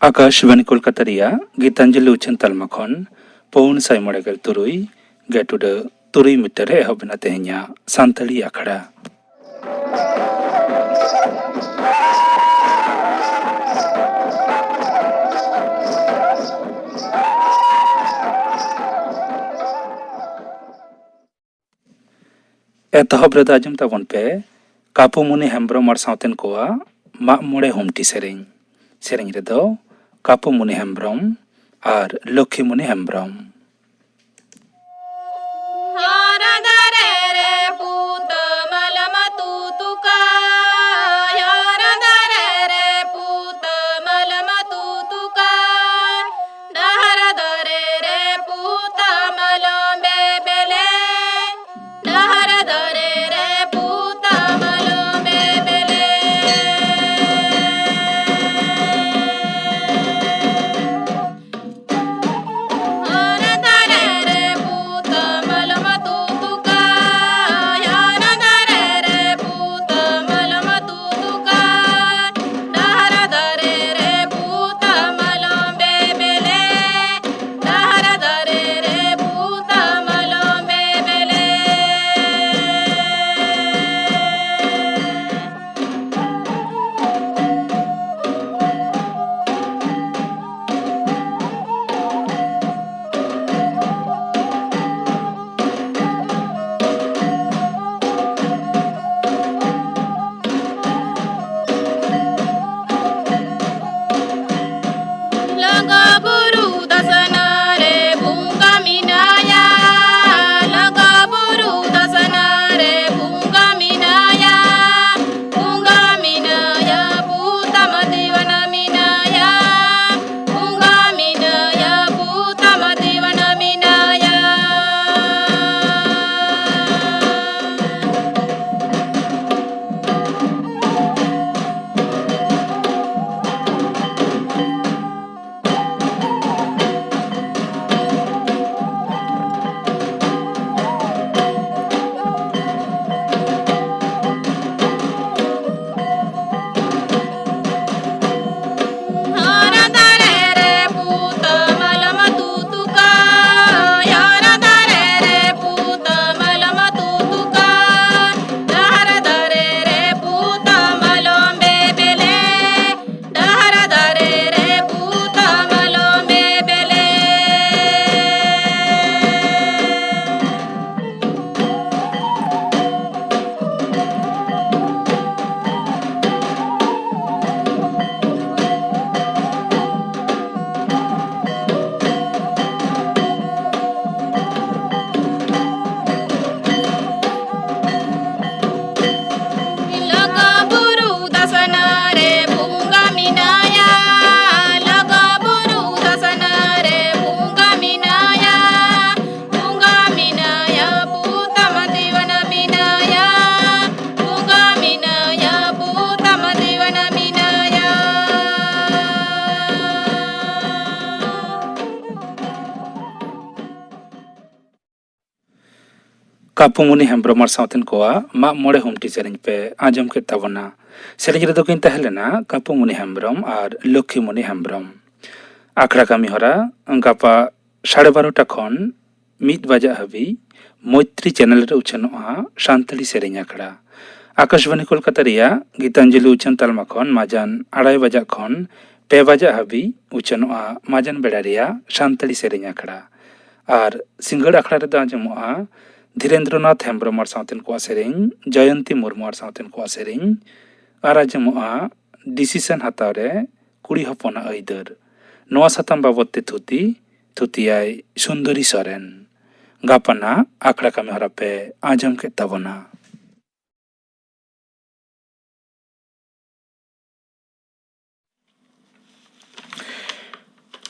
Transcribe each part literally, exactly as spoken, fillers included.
ᱟᱠᱟᱥᱵᱟᱱᱤ ᱠᱳᱞᱠᱟᱛᱟ ᱨᱮᱭᱟᱜ ᱜᱤᱛᱟᱧᱡᱚᱞᱤ ᱩᱪᱷᱟᱹᱱ ᱛᱟᱞᱢᱟ ᱠᱷᱚᱱ ᱯᱩᱱ ᱥᱟᱭ ᱢᱚᱬᱮ ᱜᱮᱞ ᱛᱩᱨᱩᱭ ᱜᱮᱴᱩᱰᱟᱹ ᱛᱩᱨᱩᱭ ᱢᱤᱴᱟᱨ ᱨᱮ ᱮᱦᱚᱵ ᱮᱱᱟ ᱛᱮᱦᱮᱧᱟᱜ ᱥᱟᱱᱛᱟᱲᱤ ᱟᱠᱷᱲᱟ᱾ ᱮᱛᱚᱦᱚᱵ ᱨᱮᱫᱚ ᱟᱸᱡᱚᱢ ᱛᱟᱵᱚᱱ ᱯᱮ ᱠᱟᱯᱩᱢᱩᱱᱤ ᱦᱮᱢᱵᱽᱨᱚᱢ ᱟᱨ ᱥᱟᱶᱛᱮᱱ ᱠᱚᱣᱟᱜ ᱢᱟᱜ ᱢᱚᱬᱮ ᱦᱩᱢᱴᱤ ᱥᱮᱨᱮᱧ᱾ ᱥᱮᱨᱮᱧ ᱨᱮᱫᱚ ᱠᱟᱯᱩᱢᱩᱱᱤ ᱦᱮᱢᱵᱽᱨᱚᱢ ᱟᱨ ᱞᱚᱠᱠᱷᱤᱢᱩᱱᱤ ᱦᱮᱢᱵᱽᱨᱚᱢ᱾ ᱦᱟᱨᱟ ᱫᱟᱨᱮ ᱨᱮ ᱯᱩᱛᱟᱹ ᱢᱟᱞᱟ ᱢᱟ ᱛᱩᱛᱩᱠᱟ, ᱦᱟᱨᱟ ᱫᱟᱨᱮ ᱨᱮ ᱯᱩᱛᱟᱹ ᱢᱟᱞᱟ ᱢᱟ ᱛᱩᱛᱩᱠᱟ, ᱰᱟᱦᱟᱨ ᱫᱟᱨᱮ ᱨᱮ ᱯᱩᱛᱟᱹ ᱢᱟᱞᱟ ᱵᱮᱵᱮᱞᱮ, ᱰᱟᱦᱟᱨ ᱫᱟᱨᱮ ᱨᱮ ᱯᱩᱛᱟᱹ ᱢᱟᱞᱟ ᱵᱮᱵᱮᱞᱮ᱾ ᱠᱟᱹᱯᱩᱢᱩᱱᱤ ᱦᱮᱢᱵᱽᱨᱚᱢ ᱟᱨ ᱥᱟᱶᱛᱮᱱ ᱠᱚᱣᱟᱜ ᱢᱟᱜ ᱢᱚᱬᱮ ᱦᱩᱢᱴᱤ ᱥᱮᱨᱮᱧ ᱯᱮ ᱟᱸᱡᱚᱢ ᱠᱮᱫ ᱛᱟᱵᱚᱱᱟ᱾ ᱥᱮᱨᱮᱧ ᱨᱮᱫᱚ ᱠᱤᱱ ᱛᱟᱦᱮᱸ ᱞᱮᱱᱟ ᱠᱟᱹᱯᱩᱢᱩᱱᱤ ᱦᱮᱢᱵᱽᱨᱚᱢ ᱟᱨ ᱞᱚᱠᱠᱷᱤᱢᱩᱱᱤ ᱦᱮᱢᱵᱽᱨᱚᱢ᱾ ᱟᱠᱷᱲᱟ ᱠᱟᱹᱢᱤ ᱦᱚᱨᱟ ᱜᱟᱯᱟ ᱥᱟᱲᱮ ᱵᱟᱨᱚᱴᱟ ᱠᱷᱚᱱ ᱢᱤᱫ ᱵᱟᱡᱟᱜ ᱦᱟᱹᱵᱤᱡ ᱢᱳᱭᱛᱨᱤ ᱪᱮᱱᱮᱞ ᱨᱮ ᱩᱪᱷᱟᱹᱱᱚᱜᱼᱟ ᱥᱟᱱᱛᱟᱲᱤ ᱥᱮᱨᱮᱧ ᱟᱠᱷᱲᱟ᱾ ᱟᱠᱟᱥᱵᱟᱱᱤ ᱠᱳᱞᱠᱟᱛᱟ ᱨᱮᱭᱟᱜ ᱜᱤᱛᱟᱧᱡᱚᱞᱤ ᱩᱪᱷᱟᱹᱱ ᱛᱟᱞᱢᱟ ᱠᱷᱚᱱ ᱢᱟᱡᱟᱱ ᱟᱲᱟᱭ ᱵᱟᱡᱟᱜ ᱠᱷᱚᱱ ᱯᱮ ᱵᱟᱡᱟᱜ ᱦᱟᱹᱵᱤᱡ ᱩᱪᱷᱟᱹᱱᱚᱜᱼᱟ ᱢᱟᱡᱟᱱ ᱵᱮᱲᱟ ᱨᱮᱭᱟᱜ ᱥᱟᱱᱛᱟᱲᱤ ᱥᱮᱨᱮᱧ ᱟᱠᱷᱲᱟ᱾ ᱟᱨ ᱥᱤᱸᱜᱟᱹᱲ ᱟᱠᱷᱲᱟ ᱨᱮᱫᱚ ᱟᱸᱡᱚᱢᱚᱜᱼᱟ ᱫᱷᱤᱨᱮᱱᱫᱨᱚᱱᱟᱛᱷ ᱦᱮᱢᱵᱽᱨᱚᱢ ᱟᱨ ᱥᱟᱶᱛᱮᱱ ᱠᱚᱣᱟᱜ ᱥᱮᱨᱮᱧ, ᱡᱚᱭᱚᱱᱛᱤ ᱢᱩᱨᱢᱩ ᱟᱨ ᱥᱟᱶᱛᱮᱱ ᱠᱚᱣᱟᱜ ᱥᱮᱨᱮᱧ, ᱟᱨ ᱟᱸᱡᱚᱢᱚᱜᱼᱟ ᱰᱤᱥᱤᱥᱚᱱ ᱦᱟᱛᱟᱣ ᱨᱮ ᱠᱩᱲᱤ ᱦᱚᱯᱚᱱᱟᱜ ᱟᱹᱭᱫᱟᱹᱨ᱾ ᱱᱚᱣᱟ ᱥᱟᱛᱟᱢ ᱵᱟᱵᱚᱫ ᱛᱮ ᱛᱷᱩᱛᱤ, ᱛᱷᱩᱛᱤᱭᱟᱭ ᱥᱩᱱᱫᱚᱨᱤ ᱥᱚᱨᱮᱱ᱾ ᱜᱟᱯᱟᱱᱟᱜ ᱟᱠᱷᱲᱟ ᱠᱟᱹᱢᱤ ᱦᱚᱨᱟ ᱯᱮ ᱟᱸᱡᱚᱢ ᱠᱮᱫ ᱛᱟᱵᱚᱱᱟ᱾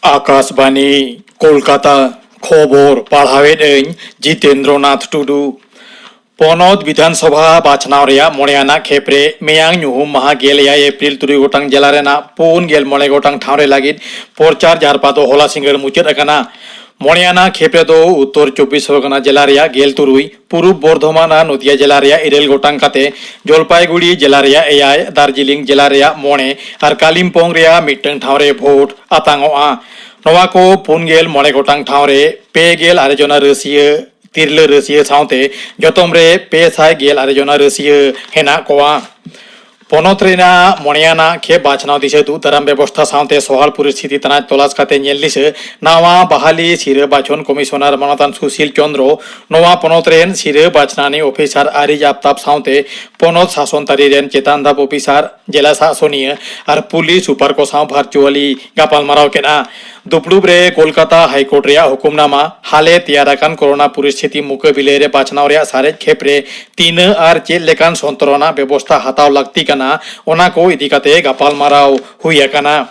ᱟᱠᱟᱥᱵᱟᱱᱤ, ᱠᱳᱞᱠᱟᱛᱟ᱾ ᱠᱷᱚᱵᱚᱨ ᱯᱟᱲᱦᱟᱣᱮᱫ ᱟᱹᱧ ᱡᱤᱛᱮᱱᱫᱨᱚᱱᱟᱛᱷ ᱴᱩᱰᱩ᱾ ᱯᱚᱱᱚᱛ ᱵᱤᱫᱷᱟᱱ ᱥᱚᱵᱷᱟ ᱵᱟᱪᱷᱱᱟᱣ ᱨᱮᱭᱟᱜ ᱢᱚᱬᱮ ᱟᱱᱟᱜ ᱠᱷᱮᱯ ᱨᱮ ᱢᱮᱭᱟᱝ ᱧᱩᱦᱩᱢ ᱢᱟᱦᱟ ᱜᱮᱞ ᱮᱭᱟᱭ ᱮᱯᱨᱤᱞ ᱛᱩᱨᱩᱭ ᱜᱚᱴᱟᱝ ᱡᱮᱞᱟ ᱨᱮᱱᱟᱜ ᱯᱩᱱ ᱜᱮᱞ ᱢᱚᱬᱮ ᱜᱚᱴᱟᱝ ᱴᱷᱟᱶ ᱨᱮ ᱞᱟᱹᱜᱤᱫ ᱯᱨᱚᱪᱟᱨ ᱡᱟᱨᱯᱟ ᱫᱚ ᱦᱚᱞᱟ ᱥᱤᱸᱜᱟᱹᱲ ᱢᱩᱪᱟᱹᱫ ᱟᱠᱟᱱᱟ᱾ ᱢᱚᱬᱮ ᱟᱱᱟᱜ ᱠᱷᱮᱯ ᱨᱮᱫᱚ ᱩᱛᱛᱚᱨ ᱪᱚᱵᱵᱤᱥ ᱯᱚᱨᱜᱚᱱᱟ ᱡᱮᱞᱟ ᱨᱮᱭᱟᱜ ᱜᱮᱞ ᱛᱩᱨᱩᱭ, ᱯᱩᱨᱩᱵ ᱵᱚᱨᱫᱷᱚᱢᱟᱱ ᱟᱨ ᱱᱚᱫᱤᱭᱟ ᱡᱮᱞᱟ ᱨᱮᱭᱟᱜ ᱤᱨᱟᱹᱞ ᱜᱚᱴᱟᱝ ᱠᱟᱛᱮ, ᱡᱚᱞᱯᱟᱭᱜᱩᱲᱤ ᱡᱮᱞᱟ ᱨᱮᱭᱟᱜ ᱮᱭᱟᱭ, ᱫᱟᱨᱡᱤᱞᱤᱝ ᱡᱮᱞᱟ ᱨᱮᱭᱟᱜ ᱢᱚᱬᱮ ᱟᱨ ᱠᱟᱞᱤᱢᱯᱚᱝ ᱨᱮᱭᱟᱜ ᱢᱤᱫᱴᱟᱝ ᱴᱷᱟᱶ ᱨᱮ ᱵᱷᱳᱴ ᱟᱛᱟᱝᱚᱜᱼᱟ᱾ ᱱᱚᱣᱟ ᱠᱚ ᱯᱩᱱ ᱜᱮᱞ ᱢᱚᱬᱮ ᱜᱚᱴᱟᱝ ᱴᱷᱟᱶ ᱨᱮ ᱯᱮ ᱜᱮᱞ ᱟᱨᱮ ᱡᱚᱱᱟ ᱨᱟᱹᱥᱤᱭᱟᱹ, ᱛᱤᱨᱞᱟᱹ ᱨᱟᱹᱥᱤᱭᱟᱹ ᱥᱟᱶᱛᱮ ᱡᱚᱛᱚᱢ ᱨᱮ ᱯᱮ ᱥᱟᱭ ᱜᱮᱞ ᱟᱨᱮ ᱡᱚᱱᱟ ᱨᱟᱹᱥᱤᱭᱟᱹ ᱦᱮᱱᱟᱜ ᱠᱚᱣᱟ᱾ ᱯᱚᱱᱚᱛ ᱨᱮᱱᱟᱜ ᱢᱚᱬᱮ ᱟᱱᱟᱜ ᱠᱷᱮᱯ ᱵᱟᱪᱷᱱᱟᱣ ᱫᱤᱥᱟᱹ ᱫᱩᱜ ᱫᱟᱨᱟᱢ ᱵᱮᱵᱚᱥᱛᱷᱟ ᱥᱟᱶᱛᱮ ᱥᱚᱦᱟᱞ ᱯᱚᱨᱤᱥᱛᱷᱤᱛᱤ ᱛᱟᱱᱟᱪ ᱛᱚᱞᱟᱥ ᱠᱟᱛᱮ ᱧᱮᱞ ᱫᱤᱥᱟᱹ ᱱᱟᱣᱟ ᱵᱟᱦᱟᱞᱤ ᱥᱤᱨᱟᱹ ᱵᱟᱪᱷᱚᱱ ᱠᱚᱢᱤᱥᱚᱱᱟᱨ ᱢᱟᱱᱚᱛᱟᱱ ᱥᱩᱥᱤᱞ ᱪᱚᱸᱫᱽᱨᱚ, ᱱᱚᱣᱟ ᱯᱚᱱᱚᱛ ᱨᱮᱱ ᱥᱤᱨᱟᱹ ᱵᱟᱪᱷᱱᱟᱱᱤ ᱚᱯᱷᱤᱥᱟᱨ ᱟᱹᱨᱤᱡ ᱟᱯᱛᱟᱯ ᱥᱟᱶᱛᱮ ᱯᱚᱱᱚᱛ ᱥᱟᱥᱚᱱ ᱛᱟᱹᱨᱤ ᱨᱮᱱ ᱪᱮᱛᱟᱱ ᱫᱷᱟᱯ ᱚᱯᱷᱤᱥᱟᱨ, ᱡᱮᱞᱟ ᱥᱟᱥᱚᱱᱤᱭᱟᱹ ᱟᱨ ᱯᱩᱞᱤᱥ ᱥᱩᱯᱟᱨ ᱠᱚ ᱥᱟᱶ ᱵᱷᱟᱨᱪᱩᱣᱟᱞᱤ ᱜᱟᱯᱟᱞᱢᱟᱨᱟᱣ ᱠᱮᱫᱼᱟ᱾ ᱫᱩᱯᱲᱩᱵ ᱨᱮ ᱠᱳᱞᱠᱟᱛᱟ ᱦᱟᱭᱠᱳᱨᱴ ᱨᱮᱭᱟᱜ ᱦᱩᱠᱩᱢᱱᱟᱢᱟ, ᱦᱟᱞᱮ ᱛᱮᱭᱟᱨ ᱟᱠᱟᱱ ᱠᱳᱨᱳᱱᱟ ᱯᱚᱨᱤᱥᱛᱷᱤᱛᱤ ᱢᱩᱠᱟᱹᱵᱤᱞᱟᱹ ᱨᱮ ᱵᱟᱪᱷᱱᱟᱣ ᱨᱮᱭᱟᱜ ᱥᱟᱨᱮᱡ ᱠᱷᱮᱯ ᱨᱮ ᱛᱤᱱᱟᱹᱜ ᱟᱨ ᱪᱮᱫ ᱞᱮᱠᱟᱱ ᱥᱚᱱᱛᱚᱨ ᱟᱱᱟᱜ ᱵᱮᱵᱚᱥᱛᱷᱟ ᱦᱟᱛᱟᱣ ᱞᱟᱹᱠᱛᱤ ᱠᱟᱱᱟ, ᱚᱱᱟ ᱠᱚ ᱤᱫᱤ ᱠᱟᱛᱮ ᱜᱟᱯᱟᱞᱢᱟᱨᱟᱣ ᱦᱩᱭ ᱟᱠᱟᱱᱟ᱾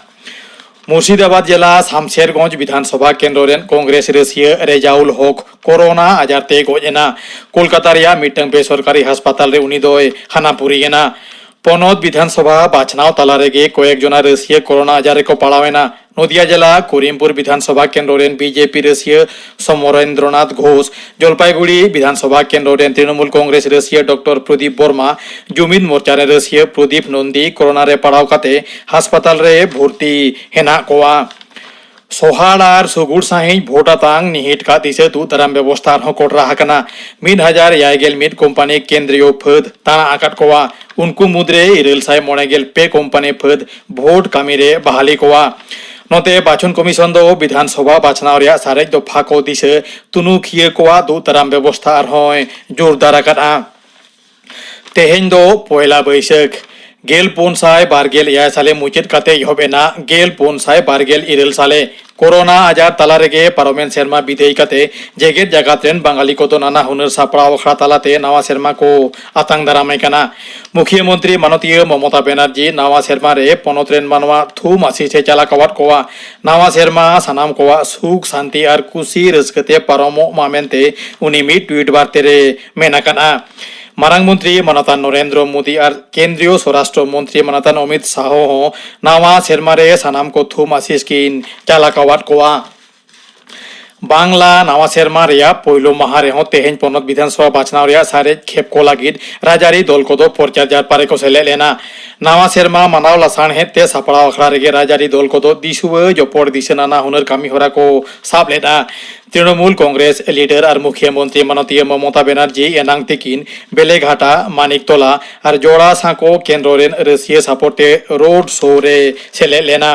ᱢᱩᱨᱥᱤᱫᱟᱵᱟᱫᱽ ᱡᱮᱞᱟ ᱥᱟᱢᱥᱮᱨᱜᱚᱸᱡᱽ ᱵᱤᱫᱷᱟᱱ ᱥᱚᱵᱷᱟ ᱠᱮᱱᱫᱨᱚ ᱨᱮᱱ ᱠᱚᱝᱜᱨᱮᱥ ᱨᱟᱹᱥᱤᱭᱟᱹ ᱨᱮᱡᱟᱣᱩᱞ ᱦᱚᱠ ᱠᱳᱨᱳᱱᱟ ᱟᱡᱟᱨ ᱛᱮᱭ ᱜᱚᱡ ᱮᱱᱟ᱾ ᱠᱳᱞᱠᱟᱛᱟ ᱨᱮᱭᱟᱜ ᱢᱤᱫᱴᱟᱝ ᱵᱮᱥᱚᱨᱠᱟᱨᱤ ᱦᱟᱥᱯᱟᱛᱟᱞ ᱨᱮ ᱩᱱᱤ ᱫᱚᱭ ᱦᱟᱱᱟᱯᱩᱨᱤ ᱮᱱᱟ᱾ ᱯᱚᱱᱚᱛ ᱵᱤᱫᱷᱟᱱ ᱥᱚᱵᱷᱟ ᱵᱟᱪᱷᱱᱟᱣ ᱛᱟᱞᱟ ᱨᱮᱜᱮ ᱠᱚᱭᱮᱠ ᱡᱚᱱᱟ ᱨᱟᱹᱥᱤᱭᱟᱹ ᱠᱚᱨᱳᱱᱟ ᱟᱡᱟᱨ ᱨᱮᱠᱚ ᱯᱟᱲᱟᱣ ᱮᱱᱟ᱾ ᱱᱚᱫᱤᱭᱟ ᱡᱮᱞᱟ ᱠᱚᱨᱤᱢᱯᱩᱨ ᱵᱤᱫᱷᱟᱱ ᱥᱚᱵᱷᱟ ᱠᱮᱱᱫᱨᱚ ᱨᱮᱱ ᱵᱤᱡᱮᱯᱤ ᱨᱟᱹᱥᱤᱭᱟᱹ ᱥᱚᱢᱚᱨᱮᱱᱫᱨᱚᱱᱟᱛᱷ ᱜᱷᱳᱥ, ᱡᱚᱞᱯᱟᱭᱜᱩᱲᱤ ᱵᱤᱫᱷᱟᱱ ᱥᱚᱵᱷᱟ ᱠᱮᱱᱫᱨᱚ ᱨᱮᱱ ᱛᱨᱤᱱᱚᱢᱩᱞ ᱠᱚᱝᱜᱨᱮᱥ ᱨᱟᱹᱥᱤᱭᱟᱹ ᱰᱚᱠᱴᱚᱨ ᱯᱨᱚᱫᱤᱯ ᱵᱚᱨᱢᱟ, ᱡᱩᱢᱤᱫ ᱢᱳᱨᱪᱟ ᱨᱮᱱ ᱨᱟᱹᱥᱤᱭᱟᱹ ᱯᱨᱚᱫᱤᱯ ᱱᱚᱱᱫᱤ ᱠᱚᱨᱳᱱᱟ ᱨᱮ ᱯᱟᱲᱟᱣ ᱠᱟᱛᱮ ᱦᱟᱥᱯᱟᱛᱟᱞ ᱨᱮ ᱵᱷᱚᱨᱛᱤ ᱦᱮᱱᱟᱜ ᱠᱚᱣᱟ᱾ ᱥᱚᱦᱟᱲ ᱟᱨ ᱥᱩᱜᱩᱲ ᱥᱟᱹᱦᱤᱡ ᱵᱷᱳᱴ ᱟᱛᱟᱝ ᱱᱤᱦᱤᱴ ᱠᱟᱜ ᱫᱤᱥᱟᱹ ᱫᱩᱜ ᱫᱟᱨᱟᱢ ᱵᱮᱵᱚᱥᱛᱷᱟ ᱟᱨᱦᱚᱸ ᱠᱚᱰᱨᱟ ᱟᱠᱟᱱᱟ᱾ ᱢᱤᱫ ᱦᱟᱡᱟᱨ ᱮᱭᱟᱭ ᱜᱮᱞ ᱢᱤᱫ ᱠᱳᱢᱯᱟᱱᱤ ᱠᱮᱱᱫᱨᱤᱭᱚ ᱯᱷᱟᱹᱫ ᱛᱟᱬᱟ ᱟᱠᱟᱫ ᱠᱚᱣᱟ᱾ ᱩᱱᱠᱩ ᱢᱩᱫᱽᱨᱮ ᱤᱨᱟᱹᱞ ᱥᱟᱭ ᱢᱚᱬᱮ ᱜᱮᱞ ᱯᱮ ᱠᱳᱢᱯᱟᱱᱤ ᱯᱷᱟᱹᱫ ᱵᱷᱳᱴ ᱠᱟᱹᱢᱤ ᱨᱮ ᱵᱟᱦᱟᱞᱤ ᱠᱚᱣᱟ᱾ ᱱᱚᱛᱮ ᱵᱟᱪᱷᱚᱱ ᱠᱚᱢᱤᱥᱚᱱ ᱫᱚ ᱵᱤᱫᱷᱟᱱ ᱥᱚᱵᱷᱟ ᱵᱟᱪᱷᱱᱟᱣ ᱨᱮᱭᱟᱜ ᱥᱟᱨᱮᱡ ᱫᱚᱯᱷᱟ ᱠᱚ ᱫᱤᱥᱟᱹ ᱛᱩᱱᱩᱠᱷᱤᱭᱟᱹ ᱠᱚᱣᱟᱜ ᱫᱩᱜ ᱫᱟᱨᱟᱢ ᱵᱮᱵᱚᱥᱛᱷᱟ ᱟᱨᱦᱚᱸᱭ ᱡᱳᱨᱫᱟᱨ ᱟᱠᱟᱫᱼᱟ᱾ ᱛᱮᱦᱮᱧ ᱫᱚ ᱯᱚᱭᱞᱟ ᱵᱟᱹᱭᱥᱟᱹᱠᱷ, ᱜᱮᱞ ᱯᱩᱱ ᱥᱟᱭ ᱵᱟᱨ ᱜᱮᱞ ᱮᱭᱟᱭ ᱥᱟᱞᱮ ᱢᱩᱪᱟᱹᱫ ᱠᱟᱛᱮ ᱮᱦᱚᱵ ᱮᱱᱟ ᱜᱮᱞ ᱯᱩᱱ ᱥᱟᱭ ᱵᱟᱨ ᱜᱮᱞ ᱤᱨᱟᱹᱞ ᱥᱟᱞᱮ᱾ ᱠᱳᱨᱳᱱᱟ ᱟᱡᱟᱨ ᱛᱟᱞᱟ ᱨᱮᱜᱮ ᱯᱟᱨᱚᱢᱮᱱ ᱥᱮᱨᱢᱟ ᱵᱤᱫᱟᱹᱭ ᱠᱟᱛᱮ ᱡᱮᱜᱮᱛ ᱡᱟᱠᱟᱛ ᱨᱮᱱ ᱵᱟᱝᱟᱞᱤ ᱠᱚᱫᱚ ᱱᱟᱱᱟ ᱦᱩᱱᱟᱹᱨ ᱥᱟᱯᱲᱟᱣ ᱟᱠᱷᱲᱟ ᱛᱟᱞᱟᱛᱮ ᱱᱟᱣᱟ ᱥᱮᱨᱢᱟ ᱠᱚ ᱟᱛᱟᱝ ᱫᱟᱨᱟᱢᱮ ᱠᱟᱱᱟ᱾ ᱢᱩᱠᱷᱤᱭᱟᱹ ᱢᱚᱱᱛᱨᱤ ᱢᱟᱱᱚᱛᱤᱭᱟᱹ ᱢᱚᱢᱚᱛᱟ ᱵᱮᱱᱟᱨᱡᱤ ᱱᱟᱣᱟ ᱥᱮᱨᱢᱟ ᱨᱮ ᱯᱚᱱᱚᱛ ᱨᱮᱱ ᱢᱟᱱᱣᱟ ᱛᱷᱩᱢ ᱟᱥᱤᱥ ᱮ ᱪᱟᱞ ᱟᱠᱟᱣᱟᱫ ᱠᱚᱣᱟ᱾ ᱱᱟᱣᱟ ᱥᱮᱨᱢᱟ ᱥᱟᱱᱟᱢ ᱠᱚᱣᱟᱜ ᱥᱩᱠ, ᱥᱟᱱᱛᱤ ᱟᱨ ᱠᱩᱥᱤ ᱨᱟᱹᱥᱠᱟᱹ ᱛᱮ ᱯᱟᱨᱚᱢᱚᱜ ᱢᱟ ᱢᱮᱱᱛᱮ ᱩᱱᱤ ᱢᱤᱫ ᱴᱩᱭᱤᱴ ᱵᱟᱨᱛᱮ ᱨᱮ ᱢᱮᱱ ᱟᱠᱟᱫᱼᱟ᱾ ᱢᱟᱨᱟᱝ ᱢᱚᱱᱛᱨᱤ ᱢᱟᱱᱚᱛᱟᱱ ᱱᱚᱨᱮᱱᱫᱨᱚ ᱢᱳᱫᱤ ᱟᱨ ᱠᱮᱱᱫᱨᱤᱭᱚ ᱥᱚᱨᱟᱥᱴᱨᱚ ᱢᱚᱱᱛᱨᱤ ᱢᱟᱱᱚᱛᱟᱱ ᱚᱢᱤᱛ ᱥᱟᱦᱚ ᱦᱚᱸ ᱱᱟᱣᱟ ᱥᱮᱨᱢᱟ ᱨᱮ ᱥᱟᱱᱟᱢ ᱠᱚ ᱛᱷᱩᱢ ᱟᱥᱤᱥ ᱠᱤᱱ ᱪᱟᱞ ᱟᱠᱟᱣᱟᱫ ᱠᱚᱣᱟ᱾ ᱵᱟᱝᱞᱟ ᱱᱟᱣᱟ ᱥᱮᱨᱢᱟ ᱨᱮᱭᱟᱜ ᱯᱳᱭᱞᱳ ᱢᱟᱦᱟ ᱨᱮᱦᱚᱸ ᱛᱮᱦᱮᱧ ᱯᱚᱱᱚᱛ ᱵᱤᱫᱷᱟᱱ ᱥᱚᱵᱷᱟ ᱵᱟᱪᱷᱱᱟᱣ ᱨᱮᱭᱟᱜ ᱥᱟᱨᱮᱡ ᱠᱷᱮᱯ ᱠᱚ ᱞᱟᱹᱜᱤᱫ ᱨᱟᱡᱽᱟᱹᱨᱤ ᱫᱚᱞ ᱠᱚᱫᱚ ᱯᱨᱚᱪᱟᱨ ᱡᱟᱨᱯᱟ ᱨᱮᱠᱚ ᱥᱮᱞᱮᱫ ᱞᱮᱱᱟ᱾ ᱱᱟᱣᱟ ᱥᱮᱨᱢᱟ ᱢᱟᱱᱟᱣ ᱞᱟᱥᱟᱲᱦᱮᱫ ᱛᱮ ᱥᱟᱯᱲᱟᱣ ᱟᱠᱷᱲᱟ ᱨᱮᱜᱮ ᱨᱟᱡᱽᱟᱹᱨᱤ ᱫᱚᱞ ᱠᱚᱫᱚ ᱫᱤᱥᱩᱣᱟᱹ ᱡᱚᱯᱚᱲ ᱫᱤᱥᱟᱹ ᱱᱟᱱᱟ ᱦᱩᱱᱟᱹᱨ ᱠᱟᱹᱢᱤ ᱦᱚᱨᱟ ᱠᱚ ᱥᱟᱵ ᱞᱮᱫᱼᱟ᱾ ᱛᱨᱤᱱᱚᱢᱩᱞ ᱠᱚᱝᱜᱨᱮᱥ ᱞᱤᱰᱟᱨ ᱟᱨ ᱢᱩᱠᱷᱤᱭᱟᱹ ᱢᱚᱱᱛᱨᱤ ᱢᱟᱱᱚᱛᱤᱭᱟᱹ ᱢᱚᱢᱚᱛᱟ ᱵᱮᱱᱟᱨᱡᱤ ᱮᱱᱟᱝ ᱛᱤᱠᱤᱱ ᱵᱮᱞᱮᱜᱷᱟᱴᱟ, ᱢᱟᱱᱤᱠᱛᱚᱞᱟ ᱟᱨ ᱡᱚᱲᱟ ᱥᱟᱸᱠᱚ ᱠᱮᱱᱫᱨᱚ ᱨᱮᱱ ᱨᱟᱹᱥᱤᱭᱟᱹ ᱥᱟᱯᱚᱨ ᱛᱮ ᱨᱳᱰ ᱥᱳ ᱨᱮ ᱥᱮᱞᱮᱫ ᱞᱮᱱᱟ᱾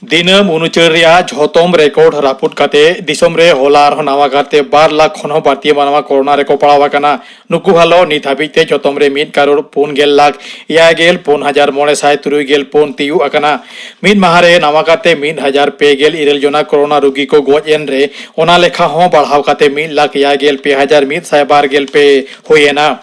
ᱫᱤᱱᱟᱹᱢ ᱩᱱᱩᱪᱟᱹᱨ ᱨᱮᱭᱟᱜ ᱡᱷᱚᱛᱚᱢ ᱨᱮᱠᱚᱨᱰ ᱨᱟᱹᱯᱩᱫ ᱠᱟᱛᱮ ᱫᱤᱥᱚᱢ ᱨᱮ ᱦᱚᱞᱟ ᱟᱨᱦᱚᱸ ᱱᱟᱣᱟ ᱠᱟᱨᱛᱮ ᱵᱟᱨ ᱞᱟᱠᱷ ᱠᱷᱚᱱ ᱦᱚᱸ ᱵᱟᱹᱲᱛᱤ ᱢᱟᱱᱣᱟ ᱠᱳᱨᱳᱱᱟ ᱨᱮᱠᱚ ᱯᱟᱲᱟᱣ ᱟᱠᱟᱱᱟ᱾ ᱱᱩᱠᱩ ᱦᱟᱞᱚ ᱱᱤᱛ ᱦᱟᱹᱵᱤᱡ ᱛᱮ ᱡᱷᱚᱛᱚᱢ ᱨᱮ ᱢᱤᱫ ᱠᱟᱨᱳᱲ ᱯᱩᱱ ᱜᱮᱞ ᱞᱟᱠᱷ ᱮᱭᱟᱭ ᱜᱮᱞ ᱯᱩᱱ ᱦᱟᱡᱟᱨ ᱢᱚᱬᱮ ᱥᱟᱭ ᱛᱩᱨᱩᱭ ᱜᱮᱞ ᱯᱩᱱ ᱛᱤᱭᱩᱜ ᱟᱠᱟᱱᱟ᱾ ᱢᱤᱫ ᱢᱟᱦᱟ ᱨᱮ ᱱᱟᱣᱟ ᱠᱟᱨᱛᱮ ᱢᱤᱫ ᱦᱟᱡᱟᱨ ᱯᱮ ᱜᱮᱞ ᱤᱨᱟᱹᱞ ᱡᱚᱱᱟ ᱠᱳᱨᱳᱱᱟ ᱨᱩᱜᱤ ᱠᱚ ᱜᱚᱡ ᱮᱱ ᱨᱮ ᱚᱱᱟ ᱞᱮᱠᱷᱟ ᱦᱚᱸ ᱵᱟᱲᱦᱟᱣ ᱠᱟᱛᱮ ᱢᱤᱫ ᱞᱟᱠᱷ ᱮᱭᱟᱭ ᱜᱮᱞ ᱯᱮ ᱦᱟᱡᱟᱨ ᱢᱤᱫ ᱥᱟᱭ ᱵᱟᱨ ᱜᱮᱞ ᱯᱮ ᱦᱩᱭ ᱮᱱᱟ᱾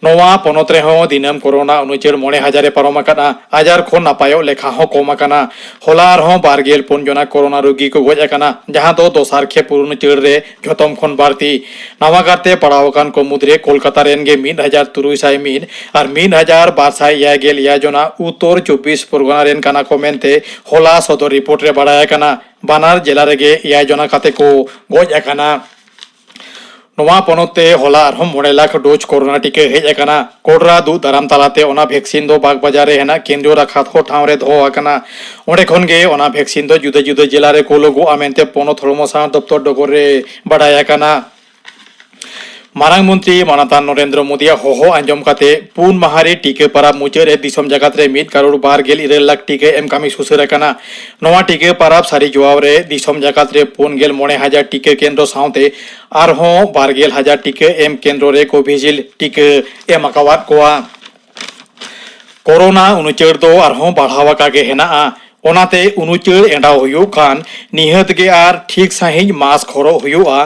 ᱱᱚᱣᱟ ᱯᱚᱱᱚᱛ ᱨᱮᱦᱚᱸ ᱫᱤᱱᱟᱹᱢ ᱠᱳᱨᱳᱱᱟ ᱩᱱᱩᱪᱟᱹᱲ ᱢᱚᱬᱮ ᱦᱟᱡᱟᱨ ᱮ ᱯᱟᱨᱚᱢ ᱟᱠᱟᱫᱼᱟ᱾ ᱟᱡᱟᱨ ᱠᱷᱚᱱ ᱱᱟᱯᱟᱭᱚᱜ ᱞᱮᱠᱷᱟ ᱦᱚᱸ ᱠᱚᱢ ᱟᱠᱟᱱᱟ᱾ ᱦᱚᱞᱟ ᱟᱨᱦᱚᱸ ᱵᱟᱨ ᱜᱮᱞ ᱯᱩᱱ ᱡᱚᱱᱟ ᱠᱳᱨᱳᱱᱟ ᱨᱳᱜᱤ ᱠᱚ ᱜᱚᱡ ᱟᱠᱟᱱᱟ, ᱡᱟᱦᱟᱸ ᱫᱚ ᱫᱚᱥᱟᱨ ᱠᱷᱮᱯ ᱩᱱᱩᱪᱟᱹᱲ ᱨᱮ ᱡᱷᱚᱛᱚᱢ ᱠᱷᱚᱱ ᱵᱟᱹᱲᱛᱤ᱾ ᱱᱟᱣᱟ ᱠᱟᱨᱛᱮ ᱯᱟᱲᱟᱣ ᱟᱠᱟᱱ ᱠᱚ ᱢᱩᱫᱽᱨᱮ ᱠᱳᱞᱠᱟᱛᱟ ᱨᱮᱱ ᱜᱮ ᱢᱤᱫ ᱦᱟᱡᱟᱨ ᱛᱩᱨᱩᱭ ᱥᱟᱭ ᱢᱤᱫ ᱟᱨ ᱢᱤᱫ ᱦᱟᱡᱟᱨ ᱵᱟᱨ ᱥᱟᱭ ᱮᱭᱟᱭ ᱜᱮᱞ ᱮᱭᱟᱭ ᱡᱚᱱᱟ ᱩᱛᱛᱚᱨ ᱪᱚᱵᱵᱤᱥ ᱯᱚᱨᱜᱚᱱᱟ ᱨᱮᱱ ᱠᱟᱱᱟ ᱠᱚ ᱢᱮᱱᱛᱮ ᱦᱚᱞᱟ ᱥᱚᱫᱚᱨ ᱨᱤᱯᱳᱨᱴ ᱨᱮ ᱵᱟᱲᱟᱭ ᱟᱠᱟᱱᱟ᱾ ᱵᱟᱱᱟᱨ ᱡᱮᱞᱟ ᱨᱮᱜᱮ ᱮᱭᱟᱭ ᱡᱚᱱᱟ ᱠᱟᱛᱮ ᱠᱚ ᱜᱚᱡ ᱟᱠᱟᱱᱟ᱾ ᱱᱚᱣᱟ ᱯᱚᱱᱚᱛ ᱛᱮ ᱦᱚᱞᱟ ᱟᱨᱦᱚᱸ ᱢᱚᱬᱮ ᱞᱟᱠᱷ ᱰᱳᱡᱽ ᱠᱳᱨᱳᱱᱟ ᱴᱤᱠᱟᱹ ᱦᱮᱡ ᱟᱠᱟᱱᱟ᱾ ᱠᱚᱰᱨᱟ ᱫᱩᱜ ᱫᱟᱨᱟᱢ ᱛᱟᱞᱟᱛᱮ ᱚᱱᱟ ᱵᱷᱮᱠᱥᱤᱱ ᱫᱚ ᱵᱟᱜᱽ ᱵᱟᱡᱟᱨ ᱨᱮ ᱦᱮᱱᱟᱜ ᱠᱮᱱᱫᱨᱤᱭᱚ ᱨᱟᱠᱷᱟ ᱫᱚᱦᱚ ᱴᱷᱟᱶ ᱨᱮ ᱫᱚᱦᱚ ᱟᱠᱟᱱᱟ᱾ ᱚᱸᱰᱮ ᱠᱷᱚᱱ ᱜᱮ ᱚᱱᱟ ᱵᱷᱮᱠᱥᱤᱱ ᱫᱚ ᱡᱩᱫᱟᱹ ᱡᱩᱫᱟᱹ ᱡᱮᱞᱟ ᱨᱮ ᱠᱳᱞᱚᱜᱚᱜᱼᱟ ᱢᱮᱱᱛᱮ ᱯᱚᱱᱚᱛ ᱦᱚᱲᱢᱚ ᱥᱟᱶᱟᱨ ᱫᱚᱯᱛᱚᱨ ᱰᱚᱜᱚᱨ ᱨᱮ ᱵᱟᱰᱟᱭ ᱟᱠᱟᱱᱟ᱾ ᱢᱟᱨᱟᱝ ᱢᱚᱱᱛᱨᱤ ᱢᱟᱱᱚᱛᱟᱱ ᱱᱚᱨᱮᱱᱫᱨᱚ ᱢᱳᱫᱤᱭᱟᱜ ᱦᱚᱦᱚ ᱟᱸᱡᱚᱢ ᱠᱟᱛᱮ ᱯᱩᱱ ᱢᱟᱦᱟ ᱨᱮ ᱴᱤᱠᱟᱹ ᱯᱟᱨᱟᱵᱽ ᱢᱩᱪᱟᱹᱫ ᱨᱮ ᱫᱤᱥᱚᱢ ᱡᱟᱠᱟᱛ ᱨᱮ ᱢᱤᱫ ᱠᱟᱨᱳᱲ ᱵᱟᱨ ᱜᱮᱞ ᱤᱨᱟᱹᱞ ᱞᱟᱠᱷ ᱴᱤᱠᱟᱹ ᱮᱢ ᱠᱟᱹᱢᱤ ᱥᱩᱥᱟᱹᱨ ᱟᱠᱟᱱᱟ᱾ ᱱᱚᱣᱟ ᱴᱤᱠᱟᱹ ᱯᱟᱨᱟᱵᱽ ᱥᱟᱹᱨᱤ ᱡᱚᱣᱟᱣ ᱨᱮ ᱫᱤᱥᱚᱢ ᱡᱟᱠᱟᱛ ᱨᱮ ᱯᱩᱱ ᱜᱮᱞ ᱢᱚᱬᱮ ᱦᱟᱡᱟᱨ ᱴᱤᱠᱟᱹ ᱠᱮᱱᱫᱨᱚ ᱥᱟᱶᱛᱮ ᱟᱨᱦᱚᱸ ᱵᱟᱨ ᱜᱮᱞ ᱦᱟᱡᱟᱨ ᱴᱤᱠᱟᱹ ᱮᱢ ᱠᱮᱱᱫᱨᱚ ᱨᱮ ᱠᱳᱵᱷᱤᱥᱤᱞᱰ ᱴᱤᱠᱟᱹ ᱮᱢ ᱟᱠᱟᱣᱟᱫ ᱠᱚᱣᱟ᱾ ᱠᱳᱨᱳᱱᱟ ᱩᱱᱩᱪᱟᱹᱲ ᱫᱚ ᱟᱨᱦᱚᱸ ᱵᱟᱲᱦᱟᱣ ᱟᱠᱟ ᱜᱮ ᱦᱮᱱᱟᱜᱼᱟ᱾ ᱚᱱᱟᱛᱮ ᱩᱱᱩᱪᱟᱹᱲ ᱮᱸᱰᱟᱣ ᱦᱩᱭᱩᱜ ᱠᱷᱟᱱ ᱱᱤᱦᱟᱹᱛ ᱜᱮ ᱟᱨ ᱴᱷᱤᱠ ᱥᱟᱺᱦᱤᱡ ᱢᱟᱥᱠ ᱦᱚᱨᱚᱜ ᱦᱩᱭᱩᱜᱼᱟ᱾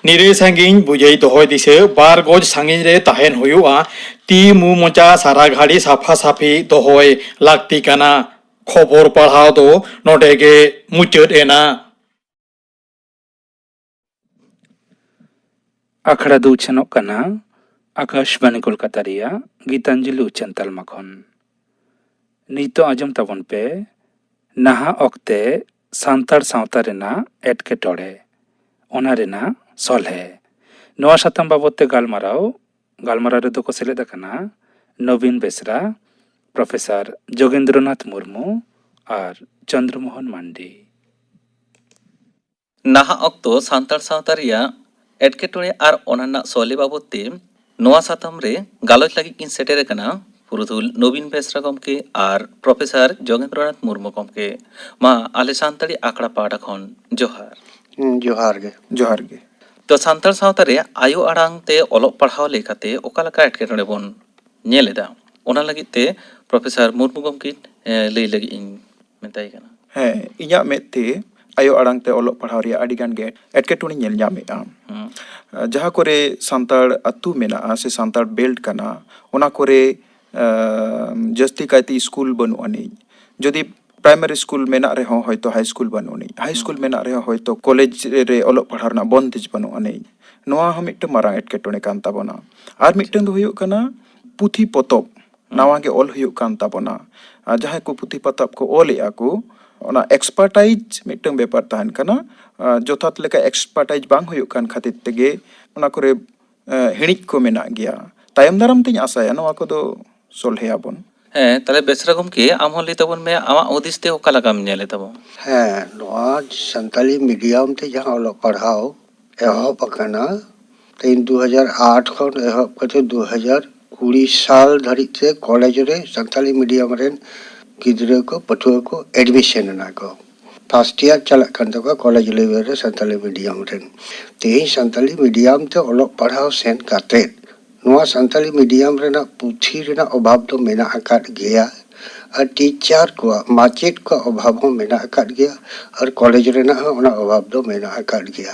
ᱱᱤᱨᱟᱹᱭ ᱥᱟᱺᱜᱤᱧ ᱵᱩᱡᱟᱹᱭ ᱫᱚᱦᱚᱭ ᱫᱤᱥᱟᱹ ᱵᱟᱨ ᱜᱚᱡ ᱥᱟᱺᱜᱤᱧ ᱨᱮ ᱛᱟᱦᱮᱱ ᱦᱩᱭᱩᱜᱼᱟ᱾ ᱛᱤ ᱢᱩ ᱢᱚᱪᱟ ᱥᱟᱨᱟ ᱜᱷᱟᱹᱲᱤ ᱥᱟᱯᱷᱟ ᱥᱟᱹᱯᱷᱤ ᱫᱚᱦᱚᱭ ᱞᱟᱹᱠᱛᱤ ᱠᱟᱱᱟ᱾ ᱠᱷᱚᱵᱚᱨ ᱯᱟᱲᱦᱟᱣ ᱫᱚ ᱱᱚᱰᱮ ᱜᱮ ᱢᱩᱪᱟᱹᱫ ᱮᱱᱟ᱾ ᱟᱠᱷᱲᱟ ᱫᱚ ᱩᱪᱷᱟᱹᱱᱚᱜ ᱠᱟᱱᱟ ᱟᱠᱟᱥᱵᱟᱱᱤ ᱠᱳᱞᱠᱟᱛᱟ ᱨᱮᱭᱟᱜ ᱜᱤᱛᱟᱧᱡᱚᱞᱤ ᱩᱪᱷᱟᱹᱱ ᱛᱟᱞᱢᱟ ᱠᱷᱚᱱ᱾ ᱱᱤᱛᱚᱜ ᱟᱸᱡᱚᱢ ᱛᱟᱵᱚᱱ ᱯᱮ ᱱᱟᱦᱟᱜ ᱚᱠᱛᱮ ᱥᱟᱱᱛᱟᱲ ᱥᱟᱶᱛᱟ ᱨᱮᱱᱟᱜ ᱮᱴᱠᱮᱴᱚᱬᱮ, ᱚᱱᱟ ᱨᱮᱱᱟᱜ ᱥᱚᱞᱦᱮ᱾ ᱱᱚᱣᱟ ᱥᱟᱛᱟᱢ ᱵᱟᱵᱚᱛ ᱛᱮ ᱜᱟᱞᱢᱟᱨᱟᱣ, ᱜᱟᱞᱢᱟᱨᱟᱣ ᱨᱮᱫᱚ ᱠᱚ ᱥᱮᱞᱮᱫ ᱟᱠᱟᱱᱟ ᱱᱚᱵᱤᱱ ᱵᱮᱥᱨᱟ, ᱯᱨᱚᱯᱷᱮᱥᱚᱨ ᱡᱳᱜᱮᱱᱫᱨᱚᱱᱟᱛᱷ ᱢᱩᱨᱢᱩ ᱟᱨ ᱪᱚᱱᱫᱨᱚᱢᱳᱦᱚᱱ ᱢᱟᱱᱰᱤ᱾ ᱱᱟᱦᱟᱜ ᱚᱠᱛᱚ ᱥᱟᱱᱛᱟᱲ ᱥᱟᱶᱛᱟ ᱨᱮᱭᱟᱜ ᱮᱴᱠᱮᱴᱚᱬᱮ ᱟᱨ ᱚᱱᱟ ᱨᱮᱱᱟᱜ ᱥᱚᱞᱦᱮ ᱵᱟᱵᱚᱛ ᱛᱮ ᱱᱚᱣᱟ ᱥᱟᱛᱟᱢ ᱨᱮ ᱜᱟᱞᱚᱪ ᱞᱟᱹᱜᱤᱫ ᱠᱤᱱ ᱥᱮᱴᱮᱨ ᱟᱠᱟᱱᱟ ᱯᱩᱨᱩᱫᱷᱩᱞ ᱱᱚᱵᱤᱱ ᱵᱮᱥᱨᱟ ᱜᱚᱢᱠᱮ ᱟᱨ ᱯᱨᱚᱯᱷᱮᱥᱚᱨ ᱡᱳᱜᱮᱱᱫᱨᱚᱱᱟᱛᱷ ᱢᱩᱨᱢᱩ ᱜᱚᱢᱠᱮ᱾ ᱢᱟ ᱟᱞᱮ ᱥᱟᱱᱛᱟᱲᱤ ᱟᱠᱷᱲᱟ ᱯᱟᱦᱴᱟ ᱠᱷᱚᱱ ᱡᱚᱦᱟᱨ᱾ ᱦᱩᱸ, ᱡᱚᱦᱟᱨ ᱜᱮ᱾ ᱡᱚᱦᱟᱨ ᱜᱮ᱾ ᱛᱚ, ᱥᱟᱱᱛᱟᱲ ᱥᱟᱶᱛᱟ ᱨᱮ ᱟᱭᱳ ᱟᱲᱟᱝ ᱛᱮ ᱚᱞᱚᱜ ᱯᱟᱲᱦᱟᱣ ᱞᱮᱠᱟᱛᱮ ᱚᱠᱟ ᱞᱮᱠᱟ ᱮᱴᱠᱮᱴᱚᱬᱮ ᱵᱚᱱ ᱧᱮᱞ ᱮᱫᱟ, ᱚᱱᱟ ᱞᱟᱹᱜᱤᱫ ᱛᱮ ᱯᱨᱚᱯᱷᱮᱥᱚᱨ ᱢᱩᱨᱢᱩ ᱜᱚᱢᱠᱮ, ᱮ, ᱞᱟᱹᱭ ᱞᱟᱹᱜᱤᱫ ᱤᱧ ᱢᱮᱛᱟᱭ ᱠᱟᱱᱟ᱾ ᱦᱮᱸ, ᱤᱧᱟᱹᱜ ᱢᱮᱫ ᱛᱮ ᱟᱭᱳ ᱟᱲᱟᱝ ᱛᱮ ᱚᱞᱚᱜ ᱯᱟᱲᱦᱟᱣ ᱨᱮᱭᱟᱜ ᱟᱹᱰᱤ ᱜᱟᱱ ᱜᱮ ᱮᱴᱠᱮᱴᱚᱬᱮ ᱧᱮᱞ ᱧᱟᱢᱮᱫᱼᱟ᱾ ᱦᱩᱸ᱾ ᱡᱟᱦᱟᱸ ᱠᱚᱨᱮ ᱥᱟᱱᱛᱟᱲ ᱟᱹᱛᱩ ᱢᱮᱱᱟᱜᱼᱟ ᱥᱮ ᱥᱟᱱᱛᱟᱲ ᱵᱮᱞᱴ ᱠᱟᱱᱟ, ᱚᱱᱟ ᱠᱚᱨᱮ, ᱟ, ᱡᱟᱹᱥᱛᱤ ᱠᱟᱭᱛᱮ ᱥᱠᱩᱞ ᱵᱟᱹᱱᱩᱜ ᱟᱹᱱᱤᱡ᱾ ᱡᱩᱫᱤ ᱯᱨᱟᱭᱢᱟᱨᱤ ᱥᱠᱩᱞ ᱢᱮᱱᱟᱜ ᱨᱮᱦᱚᱸ ᱦᱚᱭᱛᱳ ᱦᱟᱭ ᱥᱠᱩᱞ ᱵᱟᱹᱱᱩᱜ ᱟᱹᱱᱤᱡ, ᱦᱟᱭ ᱥᱠᱩᱞ ᱦᱩᱸ᱾ ᱢᱮᱱᱟᱜ ᱨᱮᱦᱚᱸ ᱦᱚᱭᱛᱳ ᱠᱚᱞᱮᱡᱽ ᱨᱮ ᱚᱞᱚᱜ ᱯᱟᱲᱦᱟᱣ ᱨᱮᱱᱟᱜ ᱵᱚᱱᱫᱮᱡᱽ ᱵᱟᱹᱱᱩᱜ ᱟᱹᱱᱤᱡ᱾ ᱱᱚᱣᱟ ᱦᱚᱸ ᱢᱤᱫᱴᱟᱝ ᱢᱟᱨᱟᱝ ᱮᱴᱠᱮᱴᱚᱬᱮ ᱠᱟᱱ ᱛᱟᱵᱚᱱᱟ᱾ ᱟᱨ ᱢᱤᱫᱴᱟᱝ ᱫᱚ ᱦᱩᱭᱩᱜ ᱠᱟᱱᱟ ᱯᱩᱛᱷᱤ ᱯᱚᱛᱚᱵ ᱦᱩᱸ᱾ ᱱᱟᱣᱟ ᱜᱮ ᱚᱞ ᱦᱩᱭᱩᱜ ᱠᱟᱱ ᱛᱟᱵᱚᱱᱟ᱾ ᱟᱨ ᱡᱟᱦᱟᱸᱭ ᱠᱚ ᱯᱩᱛᱷᱤ ᱯᱚᱛᱚᱵ ᱠᱚ ᱚᱞᱮᱜᱼᱟ ᱠᱚ, ᱚᱱᱟ ᱮᱠᱥᱯᱟᱨᱴᱟᱭᱤᱡᱽ ᱢᱤᱫᱴᱟᱝ ᱵᱮᱯᱟᱨ ᱛᱟᱦᱮᱱ ᱠᱟᱱᱟ᱾ ᱟ, ᱡᱚᱛᱷᱟᱛ ᱞᱮᱠᱟ ᱮᱠᱥᱯᱟᱨᱴᱟᱭᱤᱡᱽ ᱵᱟᱝ ᱦᱩᱭᱩᱜ ᱠᱟᱱ ᱠᱷᱟᱹᱛᱤᱨ ᱛᱮᱜᱮ ᱚᱱᱟ ᱠᱚᱨᱮ, ᱟ, ᱦᱤᱲᱤᱡ ᱠᱚ ᱢᱮᱱᱟᱜ ᱜᱮᱭᱟ᱾ ᱛᱟᱭᱚᱢ ᱫᱟᱨᱟᱢ ᱛᱤᱧ ᱟᱥᱟᱭᱟ ᱱᱚᱣᱟ ᱠᱚᱫᱚ ᱥᱚᱞᱦᱮᱭᱟᱵᱚᱱ᱾ ᱦᱮᱸ, ᱛᱟᱦᱞᱮ ᱵᱮᱥᱨᱟ ᱜᱚᱢᱠᱮ, ᱟᱢ ᱦᱚᱸ ᱞᱟᱹᱭ ᱛᱟᱵᱚᱱ ᱢᱮ, ᱟᱢᱟᱜ ᱦᱩᱫᱤᱥ ᱛᱮ ᱚᱠᱟ ᱞᱮᱠᱟᱢ ᱧᱮᱞᱮ ᱛᱟᱵᱚᱱ? ᱦᱮᱸ, ᱱᱚᱣᱟ ᱥᱟᱱᱛᱟᱞᱤ ᱢᱤᱰᱤᱭᱟᱢ ᱛᱮ ᱡᱟᱦᱟᱸ ᱚᱞᱚᱜ ᱯᱟᱲᱦᱟᱣ ᱮᱦᱚᱵ ᱟᱠᱟᱱᱟ, ᱛᱮᱦᱮᱧ ᱫᱩ ᱦᱟᱡᱟᱨ ᱟᱴ ᱠᱷᱚᱱ ᱮᱦᱚᱵ ᱠᱟᱛᱮ ᱫᱩ ᱦᱟᱡᱟᱨ ᱠᱩᱲᱤ ᱥᱟᱞ ᱫᱷᱟᱹᱨᱤᱡ ᱛᱮ ᱠᱚᱞᱮᱡᱽ ᱨᱮ ᱥᱟᱱᱛᱟᱞᱤ ᱢᱤᱰᱤᱭᱟᱢ ᱨᱮᱱ ᱜᱤᱫᱽᱨᱟᱹ ᱠᱚ, ᱯᱟᱹᱴᱷᱩᱣᱟᱹ ᱠᱚ ᱮᱰᱢᱤᱥᱚᱱ ᱮᱱᱟ ᱠᱚ᱾ ᱯᱷᱟᱥᱴ ᱤᱭᱟᱨ ᱪᱟᱞᱟᱜ ᱠᱟᱱ ᱛᱟᱠᱚᱣᱟ ᱠᱚᱞᱮᱡᱽ ᱞᱮᱵᱮᱞ ᱨᱮ ᱥᱟᱱᱛᱟᱞᱤ ᱢᱤᱰᱤᱭᱟᱢ ᱨᱮᱱ᱾ ᱛᱮᱦᱮᱧ ᱥᱟᱱᱛᱟᱞᱤ ᱢᱤᱰᱤᱭᱟᱢ ᱛᱮ ᱚᱞᱚᱜ ᱯᱟᱲᱦᱟᱣ ᱥᱮᱱ ᱠᱟᱛᱮ ᱱᱚᱣᱟ ᱥᱟᱱᱛᱟᱞᱤ ᱢᱤᱰᱤᱭᱟᱢ ᱨᱮᱱᱟᱜ ᱯᱩᱛᱷᱤ ᱨᱮᱱᱟᱜ ᱚᱵᱷᱟᱵᱽ ᱫᱚ ᱢᱮᱱᱟᱜ ᱟᱠᱟᱫ ᱜᱮᱭᱟ, ᱟᱨ ᱴᱤᱪᱟᱨ ᱠᱚᱣᱟᱜ, ᱢᱟᱪᱮᱫ ᱠᱚᱣᱟᱜ ᱚᱵᱷᱟᱵᱽ ᱦᱚᱸ ᱢᱮᱱᱟᱜ ᱟᱠᱟᱫ ᱜᱮᱭᱟ, ᱟᱨ ᱠᱚᱞᱮᱡᱽ ᱨᱮᱱᱟᱜ ᱦᱚᱸ ᱚᱱᱟ ᱚᱵᱷᱟᱵᱽ ᱫᱚ ᱢᱮᱱᱟᱜ ᱟᱠᱟᱫ ᱜᱮᱭᱟ᱾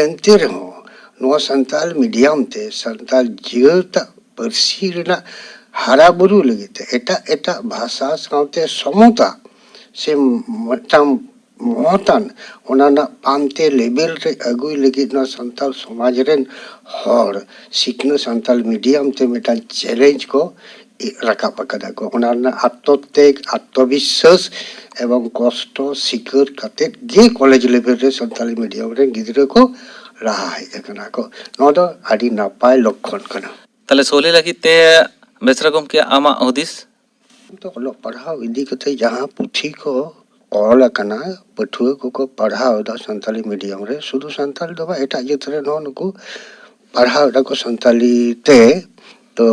ᱮᱱᱛᱮ ᱨᱮᱦᱚᱸ ᱱᱚᱣᱟ ᱥᱟᱱᱛᱟᱲ ᱢᱤᱰᱤᱭᱟᱢ ᱛᱮ ᱥᱟᱱᱛᱟᱲ ᱡᱟᱹᱛᱟᱜ ᱯᱟᱹᱨᱥᱤ ᱨᱮᱱᱟᱜ ᱦᱟᱨᱟ ᱵᱩᱨᱩ ᱞᱟᱹᱜᱤᱫ ᱛᱮ ᱮᱴᱟᱜ ᱮᱴᱟᱜ ᱵᱷᱟᱥᱟ ᱥᱟᱶᱛᱮ ᱥᱚᱢᱚᱛᱟ ᱥᱮ ᱢᱤᱫᱴᱟᱝ ᱢᱚᱦᱚᱛᱟᱱ ᱚᱱᱟ ᱨᱮᱱᱟᱜ ᱯᱟᱱᱛᱮ ᱞᱮᱵᱮᱞ ᱨᱮ ᱟᱹᱜᱩᱭ ᱞᱟᱹᱜᱤᱫ ᱱᱚᱣᱟ ᱥᱟᱱᱛᱟᱲ ᱥᱚᱢᱟᱡᱽ ᱨᱮᱱ ᱦᱚᱲ ᱥᱤᱠᱷᱱᱟᱹᱛ ᱥᱟᱱᱛᱟᱲ ᱢᱤᱰᱤᱭᱟᱢ ᱛᱮ ᱢᱤᱫᱴᱟᱝ ᱪᱮᱞᱮᱧᱡᱽ ᱠᱚ ᱨᱟᱠᱟᱵ ᱟᱠᱟᱫᱟ ᱠᱚ᱾ ᱚᱱᱟ ᱨᱮᱱᱟᱜ ᱟᱛᱢᱚᱛᱮᱜᱽ, ᱟᱛᱢᱚᱵᱤᱥᱥᱟᱥ ᱮᱵᱚᱝ ᱠᱚᱥᱴᱚ ᱥᱤᱠᱟᱹᱨ ᱠᱟᱛᱮᱫ ᱜᱮ ᱠᱚᱞᱮᱡᱽ ᱞᱮᱵᱮᱞ ᱨᱮ ᱥᱟᱱᱛᱟᱲᱤ ᱢᱤᱰᱤᱭᱟᱢ ᱨᱮᱱ ᱜᱤᱫᱽᱨᱟᱹ ᱠᱚ ᱞᱟᱦᱟ ᱦᱮᱡ ᱟᱠᱟᱱᱟ ᱠᱚ᱾ ᱱᱚᱣᱟ ᱫᱚ ᱟᱹᱰᱤ ᱱᱟᱯᱟᱭ ᱞᱚᱠᱠᱷᱚᱱ ᱠᱟᱱᱟ᱾ ᱛᱟᱦᱞᱮ ᱥᱚᱞᱦᱮ ᱞᱟᱹᱜᱤᱫ ᱛᱮ ᱵᱮᱥᱨᱟ ᱜᱚᱢᱠᱮ, ᱟᱢᱟᱜ ᱦᱩᱫᱤᱥ? ᱛᱚ, ᱚᱞᱚᱜ ᱯᱟᱲᱦᱟᱣ ᱤᱫᱤ ᱠᱟᱛᱮ ᱡᱟᱦᱟᱸ ᱯᱩᱛᱷᱤ ᱠᱚ ᱚᱞ ᱟᱠᱟᱱᱟ, ᱯᱟᱹᱴᱷᱩᱣᱟᱹ ᱠᱚᱠᱚ ᱯᱟᱲᱦᱟᱣ ᱮᱫᱟ ᱥᱟᱱᱛᱟᱞᱤ ᱢᱤᱰᱤᱭᱟᱢ ᱨᱮ, ᱥᱩᱫᱷᱩ ᱥᱟᱱᱛᱟᱲ ᱫᱚ ᱵᱟᱝ, ᱮᱴᱟᱜ ᱡᱟᱹᱛ ᱨᱮᱱ ᱦᱚᱸ ᱱᱩᱠᱩ ᱯᱟᱲᱦᱟᱣ ᱮᱫᱟ ᱠᱚ ᱥᱟᱱᱛᱟᱞᱤ ᱛᱮ᱾ ᱛᱚ,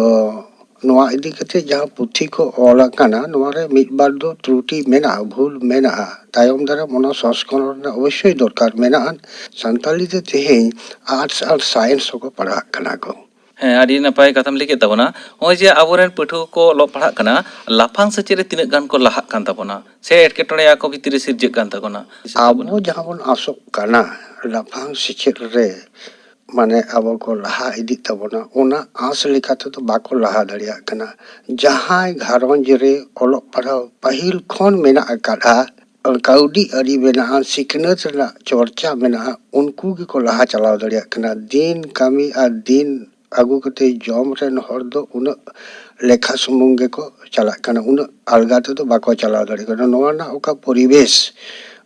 ᱱᱚᱣᱟ ᱤᱫᱤ ᱠᱟᱛᱮ ᱡᱟᱦᱟᱸ ᱯᱩᱛᱷᱤ ᱠᱚ ᱚᱞ ᱟᱠᱟᱱᱟ, ᱱᱚᱣᱟ ᱨᱮ ᱢᱤᱫ ᱵᱟᱨ ᱫᱚ ᱛᱨᱩᱴᱤ ᱢᱮᱱᱟᱜᱼᱟ, ᱵᱷᱩᱞ ᱢᱮᱱᱟᱜᱼᱟ᱾ ᱛᱟᱭᱚᱢ ᱫᱟᱨᱟᱢ ᱚᱱᱟ ᱥᱚᱝᱥᱠᱚᱨᱚᱱ ᱨᱮᱱᱟᱜ ᱚᱵᱚᱥᱥᱳᱭ ᱫᱚᱨᱠᱟᱨ ᱢᱮᱱᱟᱜᱼᱟ᱾ ᱥᱟᱱᱛᱟᱞᱤ ᱛᱮ ᱛᱮᱦᱮᱧ ᱟᱨᱴᱥ ᱟᱨ ᱥᱟᱭᱮᱱᱥ ᱦᱚᱸᱠᱚ ᱯᱟᱲᱦᱟᱜ ᱠᱟᱱᱟ ᱠᱚ᱾ ᱦᱮᱸ, ᱟᱹᱰᱤ ᱱᱟᱯᱟᱭ ᱠᱟᱛᱷᱟᱢ ᱞᱟᱹᱭ ᱠᱮᱫ ᱛᱟᱵᱚᱱᱟ᱾ ᱱᱚᱜᱼᱚᱭ ᱡᱮ ᱟᱵᱚᱨᱮᱱ ᱯᱟᱹᱴᱷᱩᱣᱟᱹ ᱠᱚ ᱚᱞᱚᱜ ᱯᱟᱲᱦᱟᱜ ᱠᱟᱱᱟ, ᱞᱟᱯᱷᱟᱝ ᱥᱮᱪᱮᱫ ᱨᱮ ᱛᱤᱱᱟᱹᱜ ᱜᱟᱱ ᱠᱚ ᱞᱟᱦᱟᱜ ᱠᱟᱱ ᱛᱟᱵᱚᱱᱟ ᱥᱮ ᱮᱴᱠᱮᱴᱚᱬᱮ ᱟᱠᱚ ᱵᱷᱤᱛᱤᱨ ᱨᱮ ᱥᱤᱨᱡᱟᱹᱜ ᱠᱟᱱ ᱛᱟᱵᱚᱱᱟ? ᱟᱵᱚ ᱡᱟᱦᱟᱸ ᱵᱚᱱ ᱟᱥᱚᱜ ᱠᱟᱱᱟ ᱞᱟᱯᱷᱟᱝ ᱥᱮᱪᱮᱫ ᱨᱮ, ᱢᱟᱱᱮ, ᱟᱵᱚ ᱠᱚ ᱞᱟᱦᱟ ᱤᱫᱤᱜ ᱛᱟᱵᱚᱱᱟ, ᱚᱱᱟ ᱟᱸᱥ ᱞᱮᱠᱟ ᱛᱮᱫᱚ ᱵᱟᱠᱚ ᱞᱟᱦᱟ ᱫᱟᱲᱮᱭᱟᱜ ᱠᱟᱱᱟ᱾ ᱡᱟᱦᱟᱸᱭ ᱜᱷᱟᱨᱚᱸᱡᱽ ᱨᱮ ᱚᱞᱚᱜ ᱯᱟᱲᱦᱟᱣ ᱯᱟᱹᱦᱤᱞ ᱠᱷᱚᱱ ᱢᱮᱱᱟᱜ ᱟᱠᱟᱫᱼᱟ, ᱠᱟᱹᱣᱰᱤ ᱟᱹᱨᱤ ᱢᱮᱱᱟᱜᱼᱟ, ᱥᱤᱠᱷᱱᱟᱹᱛ ᱨᱮᱱᱟᱜ ᱪᱚᱨᱪᱟ ᱢᱮᱱᱟᱜᱼᱟ, ᱩᱱᱠᱩ ᱜᱮᱠᱚ ᱞᱟᱦᱟ ᱪᱟᱞᱟᱣ ᱫᱟᱲᱮᱭᱟᱜ ᱠᱟᱱᱟ᱾ ᱫᱤᱱ ᱠᱟᱹᱢᱤ ᱟᱨ ᱫᱤᱱ ᱟᱹᱜᱩ ᱠᱟᱛᱮ ᱡᱚᱢ ᱨᱮᱱ ᱦᱚᱲ ᱫᱚ ᱩᱱᱟᱹᱜ ᱞᱮᱠᱷᱟ ᱥᱩᱢᱩᱝ ᱜᱮᱠᱚ ᱪᱟᱞᱟᱜ ᱠᱟᱱᱟ, ᱩᱱᱟᱹᱜ ᱟᱞᱜᱟ ᱛᱮᱫᱚ ᱵᱟᱠᱚ ᱪᱟᱞᱟᱣ ᱫᱟᱲᱮᱭᱟᱜ ᱠᱟᱱᱟ᱾ ᱱᱚᱣᱟ ᱨᱮᱱᱟᱜ ᱚᱠᱟ ᱯᱚᱨᱤᱵᱮᱥ,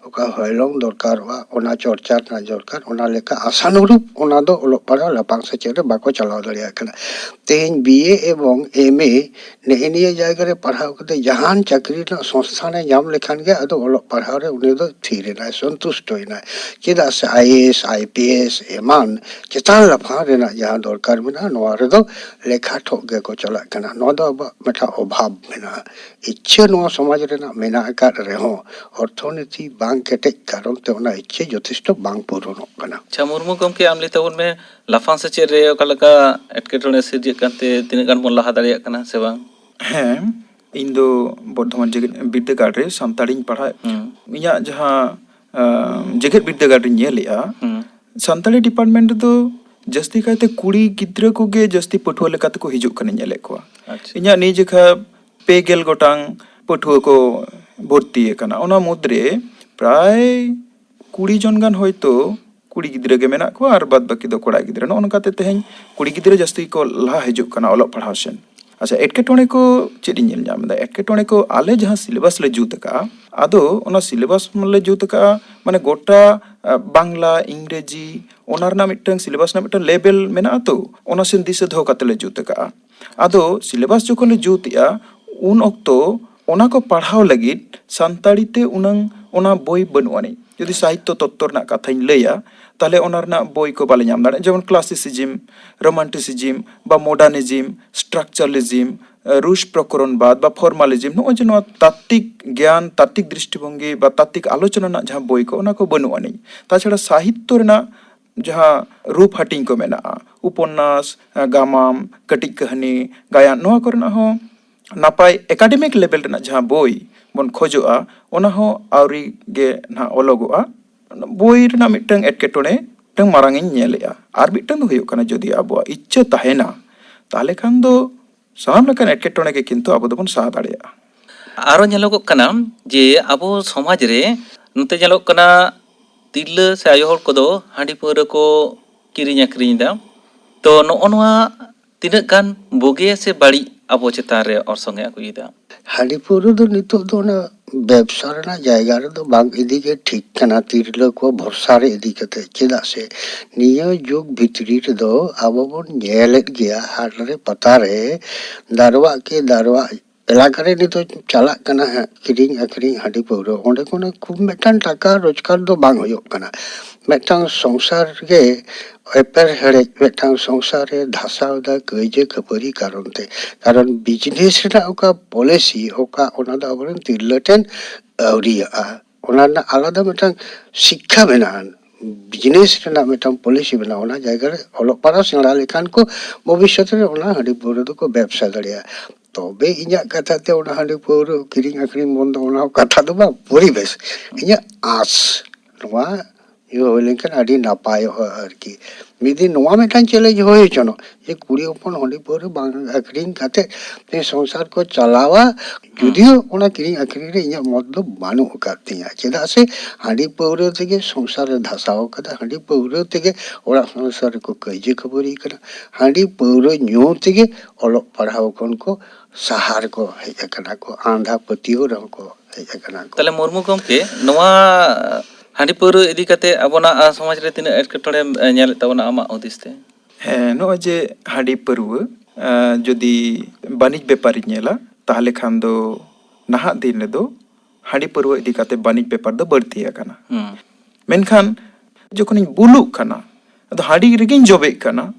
ᱚᱠᱟ ᱦᱚᱭᱞᱚᱝ ᱫᱚᱨᱠᱟᱨᱚᱜᱼᱟ, ᱚᱱᱟ ᱪᱚᱨᱪᱟ ᱨᱮᱱᱟᱜ ᱫᱚᱨᱠᱟᱨ, ᱚᱱᱟ ᱞᱮᱠᱟ ᱟᱥᱟᱱᱩᱨᱩᱯ ᱚᱱᱟ ᱫᱚ ᱚᱞᱚᱜ ᱯᱟᱲᱦᱟᱣ ᱞᱟᱯᱷᱟᱝ ᱥᱮᱪᱮᱫ ᱨᱮ ᱵᱟᱠᱚ ᱪᱟᱞᱟᱣ ᱫᱟᱲᱮᱭᱟᱜ ᱠᱟᱱᱟ᱾ ᱛᱮᱦᱮᱧ ᱵᱤ ᱮ ᱮᱵᱚᱝ ᱮᱢ ᱮ ᱱᱮᱜᱼᱮ ᱱᱤᱭᱟᱹ ᱡᱟᱭᱜᱟ ᱨᱮ ᱯᱟᱲᱦᱟᱣ ᱠᱟᱛᱮ ᱡᱟᱦᱟᱱ ᱪᱟᱹᱠᱨᱤ ᱨᱮᱱᱟᱜ ᱥᱚᱝᱥᱛᱷᱟᱱ ᱮ ᱧᱟᱢ ᱞᱮᱠᱷᱟᱱ ᱜᱮ ᱟᱫᱚ ᱚᱞᱚᱜ ᱯᱟᱲᱦᱟᱣ ᱨᱮ ᱩᱱᱤ ᱫᱚ ᱛᱷᱤᱨ ᱮᱱᱟᱭ, ᱥᱚᱱᱛᱩᱥᱴᱚ ᱮᱱᱟᱭ᱾ ᱪᱮᱫᱟᱜ ᱥᱮ I A S, I P S ᱮᱢᱟᱱ ᱪᱮᱛᱟᱱ ᱞᱟᱯᱷᱟᱝ ᱨᱮᱱᱟᱜ ᱡᱟᱦᱟᱸ ᱫᱚᱨᱠᱟᱨ ᱢᱮᱱᱟᱜᱼᱟ, ᱱᱚᱣᱟ ᱨᱮᱫᱚ ᱞᱮᱠᱷᱟ ᱴᱷᱚᱠ ᱜᱮᱠᱚ ᱪᱟᱞᱟᱜ ᱠᱟᱱᱟ᱾ ᱱᱚᱣᱟ ᱫᱚ ᱟᱵᱚᱣᱟᱜ ᱢᱤᱫᱴᱟᱝ ᱚᱵᱷᱟᱵᱽ ᱢᱮᱱᱟᱜᱼᱟ᱾ ᱤᱪᱪᱷᱟᱹ ᱱᱚᱣᱟ ᱥᱚᱢᱟᱡᱽ ᱨᱮᱱᱟᱜ ᱢᱮᱱᱟᱜ ᱟᱠᱟᱫ ᱨᱮᱦᱚᱸ, ᱚᱨᱛᱷᱚᱱᱤᱛᱤ ᱵᱟᱝ ᱠᱮᱴᱮᱡ ᱠᱟᱨᱚᱱ ᱛᱮ ᱚᱱᱟ ᱤᱪᱪᱷᱟᱹ ᱡᱚᱛᱷᱮᱥᱴᱚ ᱵᱟᱝ ᱯᱩᱨᱚᱱᱚᱜ ᱠᱟᱱᱟ᱾ ᱟᱪᱪᱷᱟ, ᱢᱩᱨᱢᱩ ᱜᱚᱢᱠᱮ, ᱟᱢ ᱞᱟᱹᱭ ᱛᱟᱵᱚᱱ ᱢᱮ, ᱞᱟᱯᱷᱟᱝ ᱥᱮᱪᱮᱫ ᱨᱮ ᱚᱠᱟ ᱞᱮᱠᱟ ᱮᱴᱠᱮᱴᱚᱬᱮ ᱥᱤᱨᱡᱟᱹᱜ ᱠᱟᱱᱛᱮ ᱛᱤᱱᱟᱹᱜ ᱜᱟᱱ ᱵᱚᱱ ᱞᱟᱦᱟ ᱫᱟᱲᱮᱭᱟᱜ ᱠᱟᱱᱟ ᱥᱮ ᱵᱟᱝ? ᱦᱮᱸ, ᱤᱧ ᱫᱚ ᱵᱚᱨᱫᱷᱚᱢᱟᱱ ᱡᱮᱜᱮᱛ ᱵᱤᱨᱫᱟᱹᱜᱟᱲ ᱨᱮ ᱥᱟᱱᱛᱟᱲᱤᱧ ᱯᱟᱲᱦᱟᱜ᱾ ᱦᱩᱸ᱾ ᱤᱧᱟᱹᱜ ᱡᱟᱦᱟᱸ, ᱟᱸ, ᱡᱮᱜᱮᱛ ᱵᱤᱨᱫᱟᱹᱜᱟᱲ ᱨᱤᱧ ᱧᱮᱞᱮᱜᱼᱟ, ᱦᱩᱸ᱾ ᱥᱟᱱᱛᱟᱲᱤ ᱰᱤᱯᱟᱨᱴᱢᱮᱱᱴ ᱨᱮᱫᱚ ᱡᱟᱹᱥᱛᱤ ᱠᱟᱭᱛᱮ ᱠᱩᱲᱤ ᱜᱤᱫᱽᱨᱟᱹ ᱠᱚᱜᱮ ᱡᱟᱹᱥᱛᱤ ᱯᱟᱹᱴᱷᱩᱣᱟᱹ ᱞᱮᱠᱟ ᱛᱮᱠᱚ ᱦᱤᱡᱩᱜ ᱠᱟᱱᱟ, ᱧᱮᱞᱮᱫ ᱠᱚᱣᱟ᱾ ᱟᱪᱪᱷᱟ᱾ ᱤᱧᱟᱹᱜ ᱱᱤᱭᱟᱹ ᱡᱚᱠᱷᱟ ᱯᱮ ᱜᱮᱞ ᱜᱚᱴᱟᱝ ᱯᱟᱹᱴᱷᱩᱣᱟᱹ ᱠᱚ ᱵᱷᱚᱨᱛᱤ ᱟᱠᱟᱱᱟ᱾ ᱚᱱᱟ ᱢᱩᱫᱽᱨᱮ ᱯᱨᱟᱭ ᱠᱩᱲᱤ ᱡᱚᱱ ᱜᱟᱱ ᱦᱚᱭᱛᱳ ᱠᱩᱲᱤ ᱜᱤᱫᱽᱨᱟᱹ ᱜᱮ ᱢᱮᱱᱟᱜ ᱠᱚᱣᱟ ᱟᱨ ᱵᱟᱫ ᱵᱟᱹᱠᱤ ᱫᱚ ᱠᱚᱲᱟ ᱜᱤᱫᱽᱨᱟᱹ᱾ ᱱᱚᱜᱼᱚ ᱱᱚᱝᱠᱟᱛᱮ ᱛᱮᱦᱮᱧ ᱠᱩᱲᱤ ᱜᱤᱫᱽᱨᱟᱹ ᱡᱟᱹᱥᱛᱤ ᱠᱚ ᱞᱟᱦᱟ ᱦᱤᱡᱩᱜ ᱠᱟᱱᱟ ᱚᱞᱚᱜ ᱯᱟᱲᱦᱟᱣ ᱥᱮᱱ᱾ ᱟᱪᱪᱷᱟ, ᱮᱴᱠᱮᱴᱚᱬᱮ ᱠᱚ ᱪᱮᱫ ᱤᱧ ᱧᱮᱞ ᱧᱟᱢ ᱮᱫᱟ? ᱮᱴᱠᱮᱴᱚᱬᱮ ᱠᱚ ᱟᱞᱮ ᱡᱟᱦᱟᱸ ᱥᱤᱞᱮᱵᱟᱥ ᱞᱮ ᱡᱩᱛ ᱟᱠᱟᱫᱼᱟ, ᱟᱫᱚ ᱚᱱᱟ ᱥᱤᱞᱮᱵᱟᱥ ᱞᱮ ᱡᱩᱛ ᱟᱠᱟᱫᱼᱟ, ᱢᱟᱱᱮ, ᱜᱚᱴᱟ, ᱟ, ᱵᱟᱝᱞᱟ, ᱤᱝᱨᱮᱡᱤ, ᱚᱱᱟ ᱨᱮᱱᱟᱜ ᱢᱤᱫᱴᱟᱝ ᱥᱤᱞᱮᱵᱟᱥ ᱨᱮᱱᱟᱜ ᱢᱤᱫᱴᱟᱝ ᱞᱮᱵᱮᱞ ᱢᱮᱱᱟᱜᱼᱟ ᱛᱚ, ᱚᱱᱟ ᱥᱮᱱ ᱫᱤᱥᱟᱹ ᱫᱚᱦᱚ ᱠᱟᱛᱮ ᱞᱮ ᱡᱩᱛ ᱟᱠᱟᱫᱼᱟ᱾ ᱟᱫᱚ ᱥᱤᱞᱮᱵᱟᱥ ᱡᱚᱠᱷᱚᱱ ᱞᱮ ᱡᱩᱛ ᱮᱜᱼᱟ, ᱩᱱ ᱚᱠᱛᱚ ᱚᱱᱟ ᱠᱚ ᱯᱟᱲᱦᱟᱣ ᱞᱟᱹᱜᱤᱫ ᱥᱟᱱᱛᱟᱲᱤ ᱛᱮ ᱩᱱᱟᱹᱝ ᱚᱱᱟ ᱵᱳᱭ ᱵᱟᱹᱱᱩᱜ ᱟᱹᱱᱤᱡ᱾ ᱡᱩᱫᱤ ᱥᱟᱦᱤᱛᱛᱚ ᱛᱚᱛᱛᱚ ᱨᱮᱱᱟᱜ ᱠᱟᱛᱷᱟᱧ ᱞᱟᱹᱭᱟ, ᱛᱟᱦᱞᱮ ᱚᱱᱟ ᱨᱮᱱᱟᱜ ᱵᱳᱭ ᱠᱚ ᱵᱟᱞᱮ ᱧᱟᱢ ᱫᱟᱲᱮᱭᱟᱜᱼᱟ᱾ ᱡᱮᱢᱚᱱ ᱠᱞᱟᱥᱤᱥᱤᱡᱤᱢ, ᱨᱳᱢᱟᱱᱴᱤᱥᱤᱡᱤᱢ ᱵᱟ ᱢᱚᱰᱟᱨᱱᱤᱡᱤᱢ, ᱥᱴᱨᱟᱠᱪᱟᱨᱟᱞᱤᱡᱤᱢ, ᱨᱩᱥ ᱯᱨᱚᱠᱚᱨᱚᱱᱵᱟᱫ ᱵᱟ ᱯᱷᱚᱨᱢᱟᱞᱤᱡᱤᱢ, ᱱᱚᱜᱼᱚᱭ ᱡᱮ ᱱᱚᱣᱟ ᱛᱟᱛᱛᱤᱠ ᱜᱮᱭᱟᱱ, ᱛᱟᱛᱛᱤᱠ ᱫᱨᱤᱥᱴᱤᱵᱷᱚᱝᱜᱤ ᱵᱟ ᱛᱟᱛᱛᱤᱠ ᱟᱞᱳᱪᱚᱱᱟ ᱨᱮᱱᱟᱜ ᱡᱟᱦᱟᱸ ᱵᱳᱭ ᱠᱚ, ᱚᱱᱟ ᱠᱚ ᱵᱟᱹᱱᱩᱜ ᱟᱹᱱᱤᱡ᱾ ᱛᱟᱪᱷᱟᱲᱟ ᱥᱟᱦᱤᱛᱛᱚ ᱨᱮᱱᱟᱜ ᱡᱟᱦᱟᱸ ᱨᱩᱯ ᱦᱟᱹᱴᱤᱧ ᱠᱚ ᱢᱮᱱᱟᱜᱼᱟ, ᱩᱯᱚᱱᱱᱟᱥ, ᱜᱟᱢᱟᱢ, ᱠᱟᱹᱴᱤᱡ ᱠᱟᱹᱦᱱᱤ, ᱜᱟᱭᱟᱱ, ᱱᱚᱣᱟ ᱠᱚᱨᱮᱱᱟᱜ ᱦᱚᱸ ᱱᱟᱯᱟᱭ ᱮᱠᱟᱰᱮᱢᱤᱠ ᱞᱮᱵᱮᱞ ᱨᱮᱱᱟᱜ ᱡᱟᱦᱟᱸ ᱵᱳᱭ ᱵᱚᱱ ᱠᱷᱚᱡᱚᱜᱼᱟ, ᱚᱱᱟ ᱦᱚᱸ ᱟᱹᱣᱨᱤ ᱜᱮ ᱱᱟᱦᱟᱜ ᱚᱞᱚᱜᱚᱜᱼᱟ᱾ ᱵᱳᱭ ᱨᱮᱱᱟᱜ ᱢᱤᱫᱴᱟᱝ ᱮᱴᱠᱮᱴᱚᱬᱮ ᱢᱤᱫᱴᱟᱝ ᱢᱟᱨᱟᱝ ᱤᱧ ᱧᱮᱞᱮᱜᱼᱟ᱾ ᱟᱨ ᱢᱤᱫᱴᱟᱝ ᱫᱚ ᱦᱩᱭᱩᱜ ᱠᱟᱱᱟ, ᱡᱩᱫᱤ ᱟᱵᱚᱣᱟᱜ ᱤᱪᱪᱷᱟᱹ ᱛᱟᱦᱮᱱᱟ, ᱛᱟᱦᱚᱞᱮ ᱠᱷᱟᱱ ᱫᱚ ᱥᱟᱱᱟᱢ ᱞᱮᱠᱟᱱ ᱮᱴᱠᱮᱴᱚᱬᱮ ᱜᱮ ᱠᱤᱱᱛᱩ ᱟᱵᱚ ᱫᱚᱵᱚᱱ ᱥᱟᱦᱟ ᱫᱟᱲᱮᱭᱟᱜᱼᱟ᱾ ᱟᱨᱚ ᱧᱮᱞᱚᱜᱚᱜ ᱠᱟᱱᱟ ᱡᱮ ᱟᱵᱚ ᱥᱚᱢᱟᱡᱽ ᱨᱮ ᱱᱚᱛᱮ ᱧᱮᱞᱚᱜ ᱠᱟᱱᱟ, ᱛᱤᱨᱞᱟᱹ ᱥᱮ ᱟᱭᱳ ᱦᱚᱲ ᱠᱚᱫᱚ ᱦᱟᱺᱰᱤ ᱯᱟᱹᱣᱨᱟᱹ ᱠᱚ ᱠᱤᱨᱤᱧ ᱟᱹᱠᱷᱨᱤᱧ ᱮᱫᱟ᱾ ᱛᱚ, ᱱᱚᱜᱼᱚ ᱱᱚᱣᱟ ᱛᱤᱱᱟᱹᱜ ᱜᱟᱱ ᱵᱩᱜᱤᱭᱟ ᱥᱮ ᱵᱟᱹᱲᱤᱡ ᱟᱵᱚ ᱪᱮᱛᱟᱱ ᱨᱮ ᱚᱨᱥᱚᱝ ᱮ ᱟᱹᱜᱩᱭᱮᱫᱟ? ᱦᱟᱺᱰᱤ ᱯᱟᱹᱣᱨᱟᱹ ᱫᱚ ᱱᱤᱛᱚᱜ ᱫᱚ ᱚᱱᱟ ᱵᱮᱵᱽᱥᱟ ᱨᱮᱱᱟᱜ ᱡᱟᱭᱜᱟ ᱨᱮᱫᱚ ᱵᱟᱝ ᱤᱫᱤ ᱜᱮ ᱴᱷᱤᱠ ᱠᱟᱱᱟ, ᱛᱤᱨᱞᱟᱹ ᱠᱚ ᱵᱷᱚᱨᱥᱟ ᱨᱮ ᱤᱫᱤ ᱠᱟᱛᱮ᱾ ᱪᱮᱫᱟᱜ ᱥᱮ ᱱᱤᱭᱟᱹ ᱡᱩᱜᱽ ᱵᱷᱤᱛᱨᱤ ᱨᱮᱫᱚ ᱟᱵᱚ ᱵᱚᱱ ᱧᱮᱞᱮᱫ ᱜᱮᱭᱟ, ᱦᱟᱴ ᱨᱮ ᱯᱟᱛᱟ ᱨᱮ ᱫᱟᱨᱣᱟᱜ ᱠᱮ ᱫᱟᱨᱣᱟᱜ ᱮᱞᱟᱠᱟ ᱨᱮ ᱱᱤᱛᱚᱜ ᱪᱟᱞᱟᱜ ᱠᱟᱱᱟ ᱦᱟᱸᱜ ᱠᱤᱨᱤᱧ ᱟᱹᱠᱷᱨᱤᱧ ᱦᱟᱺᱰᱤ ᱯᱟᱹᱣᱨᱟᱹ᱾ ᱚᱸᱰᱮ ᱠᱷᱚᱱ ᱠᱷᱩᱵ ᱢᱤᱫᱴᱟᱝ ᱴᱟᱠᱟ ᱨᱳᱡᱽᱜᱟᱨ ᱫᱚ ᱵᱟᱝ ᱦᱩᱭᱩᱜ ᱠᱟᱱᱟ᱾ ᱢᱤᱫᱴᱟᱝ ᱥᱚᱝᱥᱟᱨ ᱜᱮ ᱮᱯᱮᱨ ᱦᱮᱲᱮᱡ, ᱢᱤᱫᱴᱟᱝ ᱥᱚᱝᱥᱟᱨ ᱨᱮ ᱫᱷᱟᱥᱟᱣ ᱮᱫᱟ ᱠᱟᱹᱭᱡᱟᱹ ᱠᱷᱟᱹᱯᱟᱹᱨᱤ ᱠᱟᱨᱚᱱ ᱛᱮ᱾ ᱠᱟᱨᱚᱱ ᱵᱤᱡᱽᱱᱮᱥ ᱨᱮᱱᱟᱜ ᱚᱠᱟ ᱯᱚᱞᱤᱥᱤ, ᱚᱠᱟ, ᱚᱱᱟ ᱫᱚ ᱟᱵᱚᱨᱮᱱ ᱛᱤᱨᱞᱟᱹ ᱴᱷᱮᱱ ᱟᱹᱣᱨᱤᱭᱟᱜᱼᱟ᱾ ᱚᱱᱟ ᱨᱮᱱᱟᱜ ᱟᱞᱟᱫᱟ ᱢᱤᱫᱴᱟᱝ ᱥᱤᱠᱠᱷᱟ ᱢᱮᱱᱟᱜᱼᱟ, ᱵᱤᱡᱽᱱᱮᱥ ᱨᱮᱱᱟᱜ ᱢᱤᱫᱴᱟᱝ ᱯᱚᱞᱤᱥᱤ ᱢᱮᱱᱟᱜᱼᱟ᱾ ᱚᱱᱟ ᱡᱟᱭᱜᱟ ᱨᱮ ᱚᱞᱚᱜ ᱯᱟᱲᱦᱟᱣ ᱥᱮᱬᱟ ᱞᱮᱠᱷᱟᱱ ᱠᱚ ᱵᱷᱚᱵᱤᱥᱥᱚᱛ ᱨᱮ ᱚᱱᱟ ᱦᱟᱺᱰᱤ ᱯᱟᱹᱣᱨᱟᱹ ᱫᱚᱠᱚ ᱵᱮᱵᱽᱥᱟ ᱫᱟᱲᱮᱭᱟᱜᱼᱟ᱾ ᱛᱚᱵᱮ ᱤᱧᱟᱹᱜ ᱠᱟᱛᱷᱟ ᱛᱮ ᱚᱱᱟ ᱦᱟᱺᱰᱤ ᱯᱟᱹᱣᱨᱟᱹ ᱠᱤᱨᱤᱧ ᱟᱹᱠᱷᱨᱤᱧ ᱵᱚᱱᱫᱚ, ᱚᱱᱟ ᱠᱟᱛᱷᱟ ᱫᱚ ᱵᱟᱝ, ᱯᱚᱨᱤᱵᱮᱥ, ᱤᱧᱟᱹᱜ ᱟᱸᱥ, ᱱᱚᱣᱟ ᱤᱭᱟᱹ ᱦᱩᱭ ᱞᱮᱱᱠᱷᱟᱱ ᱟᱹᱰᱤ ᱱᱟᱯᱟᱭᱚᱜᱼᱟ ᱟᱨᱠᱤ᱾ ᱢᱤᱫ ᱫᱤᱱ ᱱᱚᱣᱟ ᱢᱤᱫᱴᱟᱝ ᱪᱮᱞᱮᱧᱡᱽ ᱦᱩᱭ ᱦᱚᱪᱚᱱᱚᱜ ᱡᱮ ᱠᱩᱲᱤ ᱦᱚᱯᱚᱱ ᱦᱟᱺᱰᱤ ᱯᱟᱹᱣᱨᱟᱹ ᱵᱟᱝ ᱟᱹᱠᱷᱨᱤᱧ ᱠᱟᱛᱮ ᱛᱮ ᱥᱚᱝᱥᱟᱨ ᱠᱚ ᱪᱟᱞᱟᱣᱟ, ᱡᱩᱫᱤᱭᱳ ᱚᱱᱟ ᱠᱤᱨᱤᱧ ᱟᱹᱠᱷᱨᱤᱧ ᱨᱮ ᱤᱧᱟᱹᱜ ᱢᱚᱛ ᱫᱚ ᱵᱟᱹᱱᱩᱜ ᱟᱠᱟᱫ ᱛᱤᱧᱟᱹ᱾ ᱪᱮᱫᱟᱜ ᱥᱮ ᱦᱟᱺᱰᱤ ᱯᱟᱹᱣᱨᱟᱹ ᱛᱮᱜᱮ ᱥᱚᱝᱥᱟᱨ ᱮ ᱫᱷᱟᱥᱟᱣ ᱟᱠᱟᱫᱟ, ᱦᱟᱺᱰᱤ ᱯᱟᱹᱣᱨᱟᱹ ᱛᱮᱜᱮ ᱚᱲᱟᱜ ᱥᱚᱝᱥᱟᱨ ᱨᱮᱠᱚ ᱠᱟᱹᱭᱡᱟᱹ ᱠᱷᱟᱹᱯᱟᱹᱨᱤ ᱠᱟᱱᱟ, ᱦᱟᱺᱰᱤ ᱯᱟᱹᱣᱨᱟᱹ ᱧᱩ ᱛᱮᱜᱮ ᱚᱞᱚᱜ ᱯᱟᱲᱦᱟᱣ ᱠᱷᱚᱱ ᱠᱚ ᱥᱟᱦᱟ ᱨᱮᱠᱚ ᱦᱮᱡ ᱟᱠᱟᱱᱟ ᱠᱚ, ᱟᱸᱫᱷᱟ ᱯᱟᱹᱛᱭᱟᱹᱣ ᱨᱮᱦᱚᱸ ᱠᱚ ᱦᱮᱡ ᱟᱠᱟᱱᱟ ᱠᱚ᱾ ᱛᱟᱦᱞᱮ ᱢᱩᱨᱢᱩ ᱜᱚᱢᱠᱮ, ᱱᱚᱣᱟ ᱦᱟᱺᱰᱤ ᱯᱟᱹᱣᱨᱟᱹ ᱤᱫᱤ ᱠᱟᱛᱮ ᱟᱵᱚᱱᱟᱜ, ᱟ, ᱥᱚᱢᱟᱡᱽ ᱨᱮ ᱛᱤᱱᱟᱹᱜ ᱮᱴᱠᱮᱴᱚᱬᱮ, ᱮ, ᱧᱮᱞᱮᱫ ᱛᱟᱵᱚᱱᱟ ᱟᱢᱟᱜ ᱦᱩᱫᱤᱥ ᱛᱮ? ᱦᱮᱸ, ᱱᱚᱜᱼᱚᱭ ᱡᱮ ᱦᱟᱺᱰᱤ ᱯᱟᱹᱨᱣᱟᱹ, ᱟ, ᱡᱩᱫᱤ ᱵᱟᱹᱱᱤᱡ ᱵᱮᱯᱟᱨᱤᱧ ᱧᱮᱞᱟ, ᱛᱟᱦᱞᱮ ᱠᱷᱟᱱ ᱫᱚ ᱱᱟᱦᱟᱜ ᱫᱤᱱ ᱨᱮᱫᱚ ᱦᱟᱺᱰᱤ ᱯᱟᱹᱨᱣᱟᱹ ᱤᱫᱤ ᱠᱟᱛᱮ ᱵᱟᱹᱱᱤᱡ ᱵᱮᱯᱟᱨ ᱫᱚ ᱵᱟᱹᱲᱛᱤ ᱟᱠᱟᱱᱟ᱾ ᱦᱩᱸ᱾ ᱢᱮᱱᱠᱷᱟᱱ ᱡᱚᱠᱷᱚᱱᱤᱧ ᱵᱩᱞᱩᱜ ᱠᱟᱱᱟ, ᱟᱫᱚ ᱦᱟᱺᱰᱤ ᱨᱮᱜᱮᱧ ᱡᱚᱵᱮᱜ ᱠᱟᱱᱟ,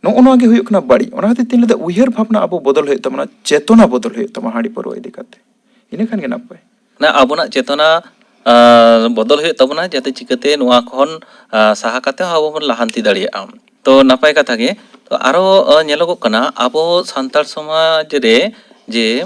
ᱱᱚᱜᱼᱚ ᱱᱚᱣᱟ ᱜᱮ ᱦᱩᱭᱩᱜ ᱠᱟᱱᱟ ᱵᱟᱹᱲᱤᱡ᱾ ᱚᱱᱟ ᱠᱷᱟᱹᱛᱤᱨ ᱛᱤᱧ ᱞᱟᱹᱭᱫᱟ, ᱩᱭᱦᱟᱹᱨ ᱵᱷᱟᱵᱽᱱᱟ ᱟᱵᱚ ᱵᱚᱫᱚᱞ ᱦᱩᱭᱩᱜ ᱛᱟᱵᱚᱱᱟ, ᱪᱮᱛᱚᱱᱟ ᱵᱚᱫᱚᱞ ᱦᱩᱭᱩᱜ ᱛᱟᱵᱚᱱᱟ ᱦᱟᱺᱰᱤ ᱯᱟᱹᱨᱣᱟᱹ ᱤᱫᱤ ᱠᱟᱛᱮ, ᱤᱱᱟᱹ ᱠᱷᱟᱱ ᱜᱮ ᱱᱟᱯᱟᱭ᱾ ᱚᱱᱟ ᱟᱵᱚᱱᱟᱜ ᱪᱮᱛᱚᱱᱟ ᱟᱨ ᱵᱚᱫᱚᱞ ᱦᱩᱭᱩᱜ ᱛᱟᱵᱚᱱᱟ, ᱡᱟᱛᱮ ᱪᱤᱠᱟᱹᱛᱮ ᱱᱚᱣᱟ ᱠᱷᱚᱱ, ᱟᱨ, ᱥᱟᱦᱟ ᱠᱟᱛᱮ ᱦᱚᱸ ᱟᱵᱚ ᱵᱚᱱ ᱞᱟᱦᱟᱱᱛᱤ ᱫᱟᱲᱮᱭᱟᱜᱼᱟ᱾ ᱛᱚ, ᱱᱟᱯᱟᱭ ᱠᱟᱛᱷᱟ ᱜᱮ᱾ ᱛᱚ, ᱟᱨᱚ, ᱟᱨ, ᱧᱮᱞᱚᱜᱚᱜ ᱠᱟᱱᱟ, ᱟᱵᱚ ᱥᱟᱱᱛᱟᱲ ᱥᱚᱢᱟᱡᱽ ᱨᱮ ᱡᱮ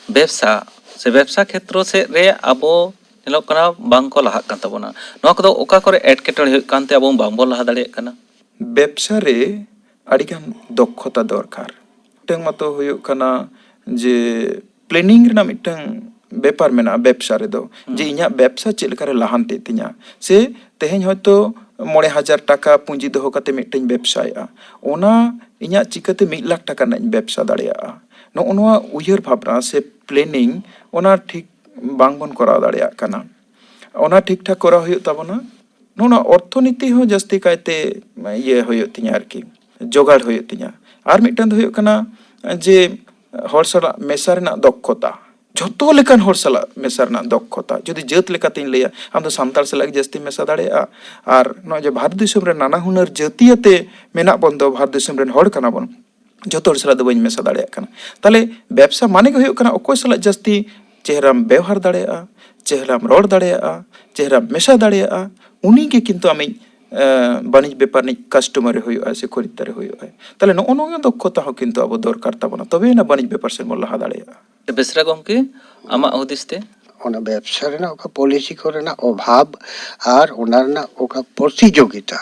ᱵᱮᱵᱽᱥᱟ ᱥᱮ ᱵᱮᱵᱽᱥᱟ ᱠᱷᱮᱛᱨᱚ ᱥᱮᱫ ᱨᱮ ᱟᱵᱚ ᱧᱮᱞᱚᱜ ᱠᱟᱱᱟ ᱵᱟᱝ ᱠᱚ ᱞᱟᱦᱟᱜ ᱠᱟᱱ ᱛᱟᱵᱚᱱᱟ᱾ ᱱᱚᱣᱟ ᱠᱚᱫᱚ ᱚᱠᱟ ᱠᱚᱨᱮ ᱮᱴᱠᱮᱴᱚᱬᱮ ᱦᱩᱭᱩᱜ ᱠᱟᱱᱛᱮ ᱟᱵᱚ ᱵᱟᱝ ᱵᱚᱱ ᱞᱟᱦᱟ ᱫᱟᱲᱮᱭᱟᱜ ᱠᱟᱱᱟ? ᱵᱮᱵᱽᱥᱟ ᱨᱮ ᱟᱹᱰᱤᱜᱟᱱ ᱫᱚᱠᱷᱚᱛᱟ ᱫᱚᱨᱠᱟᱨ᱾ ᱢᱤᱫᱴᱟᱝ ᱢᱟᱛᱚ ᱦᱩᱭᱩᱜ ᱠᱟᱱᱟ ᱡᱮ planning ᱨᱮᱱᱟᱜ ᱢᱤᱫᱴᱟᱝ ᱵᱮᱯᱟᱨ ᱢᱮᱱᱟᱜᱼᱟ ᱵᱮᱵᱽᱥᱟ ᱨᱮᱫᱚ, ᱦᱩᱸ᱾ ᱡᱮ ᱤᱧᱟᱹᱜ ᱵᱮᱵᱽᱥᱟ ᱪᱮᱫ ᱞᱮᱠᱟᱨᱮ ᱞᱟᱦᱟᱱᱛᱤᱜ ᱛᱤᱧᱟ, ᱥᱮ ᱛᱮᱦᱮᱧ ᱦᱚᱭᱛᱳ ᱢᱚᱬᱮ ᱦᱟᱡᱟᱨ ᱴᱟᱠᱟ ᱯᱩᱸᱡᱤ ᱫᱚᱦᱚ ᱠᱟᱛᱮ ᱢᱤᱫᱴᱟᱝ ᱵᱮᱵᱽᱥᱟᱭᱮᱫᱼᱟ, ᱚᱱᱟ ᱤᱧᱟᱹᱜ ᱪᱤᱠᱟᱹᱛᱮ ᱢᱤᱫ ᱞᱟᱠᱷ ᱴᱟᱠᱟ ᱨᱮᱱᱟᱜ ᱤᱧ ᱵᱮᱵᱽᱥᱟ ᱫᱟᱲᱮᱭᱟᱜᱼᱟ, ᱱᱚᱜᱼᱚ ᱱᱚᱣᱟ ᱩᱭᱦᱟᱹᱨ ᱵᱷᱟᱵᱽᱱᱟ ᱥᱮ planning, ᱚᱱᱟ ᱴᱷᱤᱠ ᱵᱟᱝᱵᱚᱱ ᱠᱚᱨᱟᱣ ᱫᱟᱲᱮᱭᱟᱜ ᱠᱟᱱᱟ᱾ ᱚᱱᱟ ᱴᱷᱤᱠ ᱴᱷᱟᱠ ᱠᱚᱨᱟᱣ ᱦᱩᱭᱩᱜ ᱛᱟᱵᱚᱱᱟ᱾ ᱱᱚᱜᱼᱚ ᱱᱚᱣᱟ ᱚᱨᱛᱷᱚᱱᱤᱛᱤ ᱦᱚᱸ ᱡᱟᱹᱥᱛᱤ ᱠᱟᱭᱛᱮ ᱤᱭᱟᱹ ᱦᱩᱭᱩᱜ ᱛᱤᱧᱟ ᱟᱨᱠᱤ, ᱡᱚᱜᱟᱲ ᱦᱩᱭᱩᱜ ᱛᱤᱧᱟ᱾ ᱟᱨ ᱢᱤᱫᱴᱟᱝ ᱫᱚ ᱦᱩᱭᱩᱜ ᱠᱟᱱᱟ ᱡᱮ ᱦᱚᱲ ᱥᱟᱞᱟᱜ ᱢᱮᱥᱟ ᱨᱮᱱᱟᱜ ᱫᱚᱠᱷᱚᱛᱟ, ᱡᱷᱚᱛᱚ ᱞᱮᱠᱟᱱ ᱦᱚᱲ ᱥᱟᱞᱟᱜ ᱢᱮᱥᱟ ᱨᱮᱱᱟᱜ ᱫᱚᱠᱷᱚᱛᱟ᱾ ᱡᱩᱫᱤ ᱡᱟᱹᱛ ᱞᱮᱠᱟᱛᱤᱧ ᱞᱟᱹᱭᱟ, ᱟᱢ ᱫᱚ ᱥᱟᱱᱛᱟᱲ ᱥᱟᱞᱟᱜ ᱜᱮ ᱡᱟᱹᱥᱛᱤᱢ ᱢᱮᱥᱟ ᱫᱟᱲᱮᱭᱟᱜᱼᱟ᱾ ᱟᱨ ᱱᱚᱜᱼᱚᱭ ᱡᱮ ᱵᱷᱟᱨᱚᱛ ᱫᱤᱥᱚᱢ ᱨᱮ ᱱᱟᱱᱟ ᱦᱩᱱᱟᱹᱨ ᱡᱟᱹᱛᱤᱭᱟᱛᱮ ᱢᱮᱱᱟᱜ ᱵᱚᱱ ᱫᱚ, ᱵᱷᱟᱨᱚᱛ ᱫᱤᱥᱚᱢ ᱨᱮᱱ ᱦᱚᱲ ᱠᱟᱱᱟ ᱵᱚᱱ, ᱡᱷᱚᱛᱚ ᱦᱚᱲ ᱥᱟᱞᱟᱜ ᱫᱚ ᱵᱟᱹᱧ ᱢᱮᱥᱟ ᱫᱟᱲᱮᱭᱟᱜ ᱠᱟᱱᱟ᱾ ᱛᱟᱦᱞᱮ ᱵᱮᱵᱽᱥᱟ ᱢᱟᱱᱮ ᱜᱮ ᱦᱩᱭᱩᱜ ᱠᱟᱱᱟ ᱚᱠᱚᱭ ᱥᱟᱞᱟᱜ ᱡᱟᱹᱥᱛᱤ ᱪᱮᱦᱨᱟᱢ ᱵᱮᱣᱦᱟᱨ ᱫᱟᱲᱮᱭᱟᱜᱼᱟ, ᱪᱮᱦᱨᱟᱢ ᱨᱚᱲ ᱫᱟᱲᱮᱭᱟᱜᱼᱟ, ᱪᱮᱦᱨᱟᱢ ᱢᱮᱥᱟ ᱫᱟᱲᱮᱭᱟᱜᱼᱟ, ᱩᱱᱤ ᱜᱮ ᱠᱤᱱᱛᱩ ᱟᱢᱤᱡ, ᱮ, ᱵᱟᱹᱱᱤᱡᱽ ᱵᱮᱯᱟᱨ ᱨᱤᱱᱤᱡ customer ᱮ ᱦᱩᱭᱩᱜᱼᱟ ᱥᱮ ᱠᱷᱚᱨᱤᱫᱫᱟᱨ ᱮ ᱦᱩᱭᱩᱜᱼᱟ᱾ ᱛᱟᱦᱞᱮ ᱱᱚᱜᱼᱚ ᱱᱚᱣᱟ ᱫᱚᱠᱷᱚᱛᱟ ᱦᱚᱸ ᱠᱤᱱᱛᱩ ᱟᱵᱚ ᱫᱚᱨᱠᱟᱨ ᱛᱟᱵᱚᱱᱟ, ᱛᱚᱵᱮᱭᱮᱱᱟ ᱵᱟᱹᱱᱤᱡᱽ ᱵᱮᱯᱟᱨ ᱥᱮᱫ ᱵᱚᱱ ᱞᱟᱦᱟ ᱫᱟᱲᱮᱭᱟᱜᱼᱟ᱾ ᱵᱮᱥᱨᱟ ᱜᱚᱢᱠᱮ, ᱟᱢᱟᱜ ᱦᱩᱫᱤᱥ ᱛᱮ? ᱚᱱᱟ ᱵᱮᱵᱽᱥᱟ ᱨᱮᱱᱟᱜ ᱚᱠᱟ ᱯᱚᱞᱤᱥᱤ ᱠᱚᱨᱮᱱᱟᱜ ᱚᱵᱷᱟᱵᱽ ᱟᱨ ᱚᱱᱟ ᱨᱮᱱᱟᱜ ᱚᱠᱟ ᱯᱨᱚᱛᱤᱡᱳᱜᱤᱛᱟ,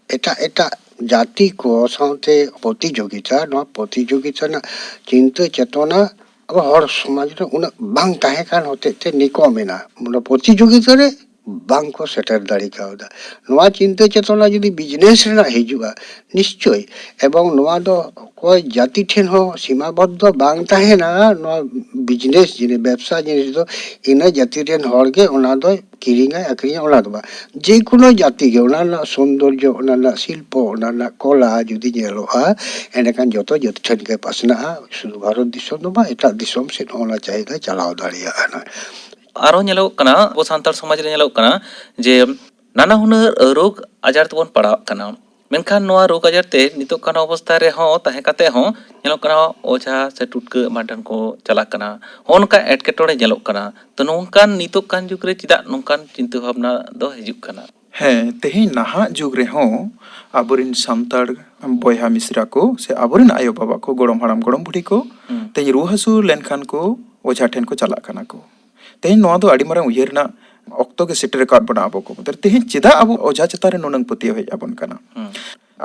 ᱮᱴᱟᱜ ᱮᱴᱟᱜ ᱡᱟᱹᱛᱤ ᱠᱚ ᱥᱟᱶᱛᱮ ᱯᱨᱚᱛᱤᱡᱳᱜᱤᱛᱟ, ᱱᱚᱣᱟ ᱯᱨᱚᱛᱤᱡᱳᱜᱤᱛᱟ ᱨᱮᱱᱟᱜ ᱪᱤᱱᱛᱟᱹ ᱪᱮᱛᱚᱱᱟ ᱟᱵᱚ ᱦᱚᱲ ᱥᱚᱢᱟᱡᱽ ᱨᱮ ᱩᱱᱟᱹᱜ ᱵᱟᱝ ᱛᱟᱦᱮᱸ ᱠᱟᱱ ᱦᱚᱛᱮᱡ ᱛᱮ ᱱᱤᱠᱚᱢ ᱮᱱᱟ, ᱚᱱᱟ ᱯᱨᱚᱛᱤᱡᱳᱜᱤᱛᱟ ᱨᱮ ᱵᱟᱝ ᱠᱚ ᱥᱮᱴᱮᱨ ᱫᱟᱲᱮ ᱠᱟᱣᱫᱟ᱾ ᱱᱚᱣᱟ ᱪᱤᱱᱛᱟᱹ ᱪᱮᱛᱚᱱᱟ ᱡᱩᱫᱤ ᱵᱤᱡᱽᱱᱮᱥ ᱨᱮᱱᱟᱜ ᱦᱤᱡᱩᱜᱼᱟ, ᱱᱤᱥᱪᱳᱭ, ᱮᱵᱚᱝ ᱱᱚᱣᱟ ᱫᱚ ᱚᱠᱚᱭ ᱡᱟᱹᱛᱤ ᱴᱷᱮᱱ ᱦᱚᱸ ᱥᱤᱢᱟᱵᱚᱫᱽᱫᱷᱚ ᱵᱟᱝ ᱛᱟᱦᱮᱱᱟ᱾ ᱱᱚᱣᱟ ᱵᱤᱡᱽᱱᱮᱥ ᱡᱤᱱᱤᱥ, ᱵᱮᱵᱽᱥᱟ ᱡᱤᱱᱤᱥ ᱫᱚ ᱤᱱᱟᱹ ᱡᱟᱹᱛᱤ ᱨᱮᱱ ᱦᱚᱲ ᱜᱮ ᱚᱱᱟ ᱫᱚᱭ ᱠᱤᱨᱤᱧᱟᱭ, ᱟᱹᱠᱷᱨᱤᱧᱟᱭ, ᱚᱱᱟ ᱫᱚ ᱵᱟᱝ᱾ ᱡᱮ ᱠᱳᱱᱳ ᱡᱟᱹᱛᱤ ᱜᱮ ᱚᱱᱟ ᱨᱮᱱᱟᱜ ᱥᱳᱱᱫᱚᱨᱡᱚ, ᱚᱱᱟ ᱨᱮᱱᱟᱜ ᱥᱤᱞᱯᱚ, ᱚᱱᱟ ᱨᱮᱱᱟᱜ ᱠᱚᱞᱟ ᱡᱩᱫᱤ ᱧᱮᱞᱚᱜᱼᱟ, ᱮᱸᱰᱮᱠᱷᱟᱱ ᱡᱚᱛᱚ ᱡᱟᱹᱛ ᱴᱷᱮᱱ ᱜᱮ ᱯᱟᱥᱱᱟᱜᱼᱟ᱾ ᱥᱩᱫᱷᱩ ᱵᱷᱟᱨᱚᱛ ᱫᱤᱥᱚᱢ ᱫᱚ ᱵᱟᱝ, ᱮᱴᱟᱜ ᱫᱤᱥᱚᱢ ᱥᱮᱫ ᱦᱚᱸ ᱚᱱᱟ ᱪᱟᱦᱤᱫᱟ ᱪᱟᱞᱟᱣ ᱫᱟᱲᱮᱭᱟᱜᱼᱟ᱾ ᱟᱨᱦᱚᱸ ᱧᱮᱞᱚᱜᱚᱜ ᱠᱟᱱᱟ, ᱟᱵᱚ ᱥᱟᱱᱛᱟᱲ ᱥᱚᱢᱟᱡᱽ ᱨᱮ ᱧᱮᱞᱚᱜ ᱠᱟᱱᱟ ᱡᱮ ᱱᱟᱱᱟ ᱦᱩᱱᱟᱹᱨ ᱨᱳᱜᱽ ᱟᱡᱟᱨ ᱛᱮᱵᱚᱱ ᱯᱟᱲᱟᱣᱟᱜ ᱠᱟᱱᱟ᱾ ᱢᱮᱱᱠᱷᱟᱱ ᱱᱚᱣᱟ ᱨᱳᱜᱽ ᱟᱡᱟᱨ ᱛᱮ ᱱᱤᱛᱚᱜ ᱠᱟᱱ ᱚᱵᱚᱥᱛᱷᱟ ᱨᱮᱦᱚᱸ ᱛᱟᱦᱮᱸ ᱠᱟᱛᱮ ᱦᱚᱸ ᱧᱮᱞᱚᱜ ᱠᱟᱱᱟ, ᱚᱡᱷᱟ ᱥᱮ ᱴᱩᱴᱠᱟᱹ ᱮᱢᱟᱱ ᱴᱷᱮᱱ ᱠᱚ ᱪᱟᱞᱟᱜ ᱠᱟᱱᱟ, ᱦᱚᱸᱜᱼᱚ ᱱᱚᱝᱠᱟ ᱮᱴᱠᱮᱴᱚᱬᱮ ᱧᱮᱞᱚᱜ ᱠᱟᱱᱟ᱾ ᱛᱚ, ᱱᱚᱝᱠᱟᱱ ᱱᱤᱛᱚᱜ ᱠᱟᱱ ᱡᱩᱜᱽ ᱨᱮ ᱪᱮᱫᱟᱜ ᱱᱚᱝᱠᱟᱱ ᱪᱤᱱᱛᱟᱹ ᱵᱷᱟᱵᱽᱱᱟ ᱫᱚ ᱦᱤᱡᱩᱜ ᱠᱟᱱᱟ? ᱦᱮᱸ, ᱛᱮᱦᱮᱧ ᱱᱟᱦᱟᱜ ᱡᱩᱜᱽ ᱨᱮᱦᱚᱸ ᱟᱵᱚᱨᱮᱱ ᱥᱟᱱᱛᱟᱲ ᱵᱚᱭᱦᱟ ᱢᱤᱥᱨᱟ ᱠᱚ ᱥᱮ ᱟᱵᱚᱨᱮᱱ ᱟᱭᱳ ᱵᱟᱵᱟ ᱠᱚ, ᱜᱚᱲᱚᱢ ᱦᱟᱲᱟᱢ ᱜᱚᱲᱚᱢ ᱵᱩᱰᱷᱤ ᱠᱚ, ᱦᱩᱸ᱾ ᱛᱮᱦᱮᱧ ᱨᱩᱣᱟᱹ ᱦᱟᱹᱥᱩ ᱞᱮᱱᱠᱷᱟᱱ ᱠᱚ ᱚᱡᱷᱟ ᱴᱷᱮᱱ ᱠᱚ ᱪᱟᱞᱟᱜ ᱠᱟᱱᱟ ᱠᱚ᱾ ᱛᱮᱦᱮᱧ ᱱᱚᱣᱟ ᱫᱚ ᱟᱹᱰᱤ ᱢᱟᱨᱟᱝ ᱩᱭᱦᱟᱹᱨ ᱨᱮᱱᱟᱜ ᱚᱠᱛᱚ ᱜᱮ ᱥᱮᱴᱮᱨ ᱟᱠᱟᱫ ᱵᱚᱱᱟ ᱟᱵᱚ ᱠᱚ ᱢᱩᱫᱽᱨᱮ᱾ ᱛᱮᱦᱮᱧ ᱪᱮᱫᱟᱜ ᱟᱵᱚ ᱚᱡᱷᱟ ᱪᱮᱛᱟᱱ ᱨᱮ ᱱᱩᱱᱟᱹᱝ ᱯᱟᱹᱛᱭᱟᱹᱣ ᱦᱮᱡ ᱟᱵᱚᱱ ᱠᱟᱱᱟ? ᱦᱩᱸ᱾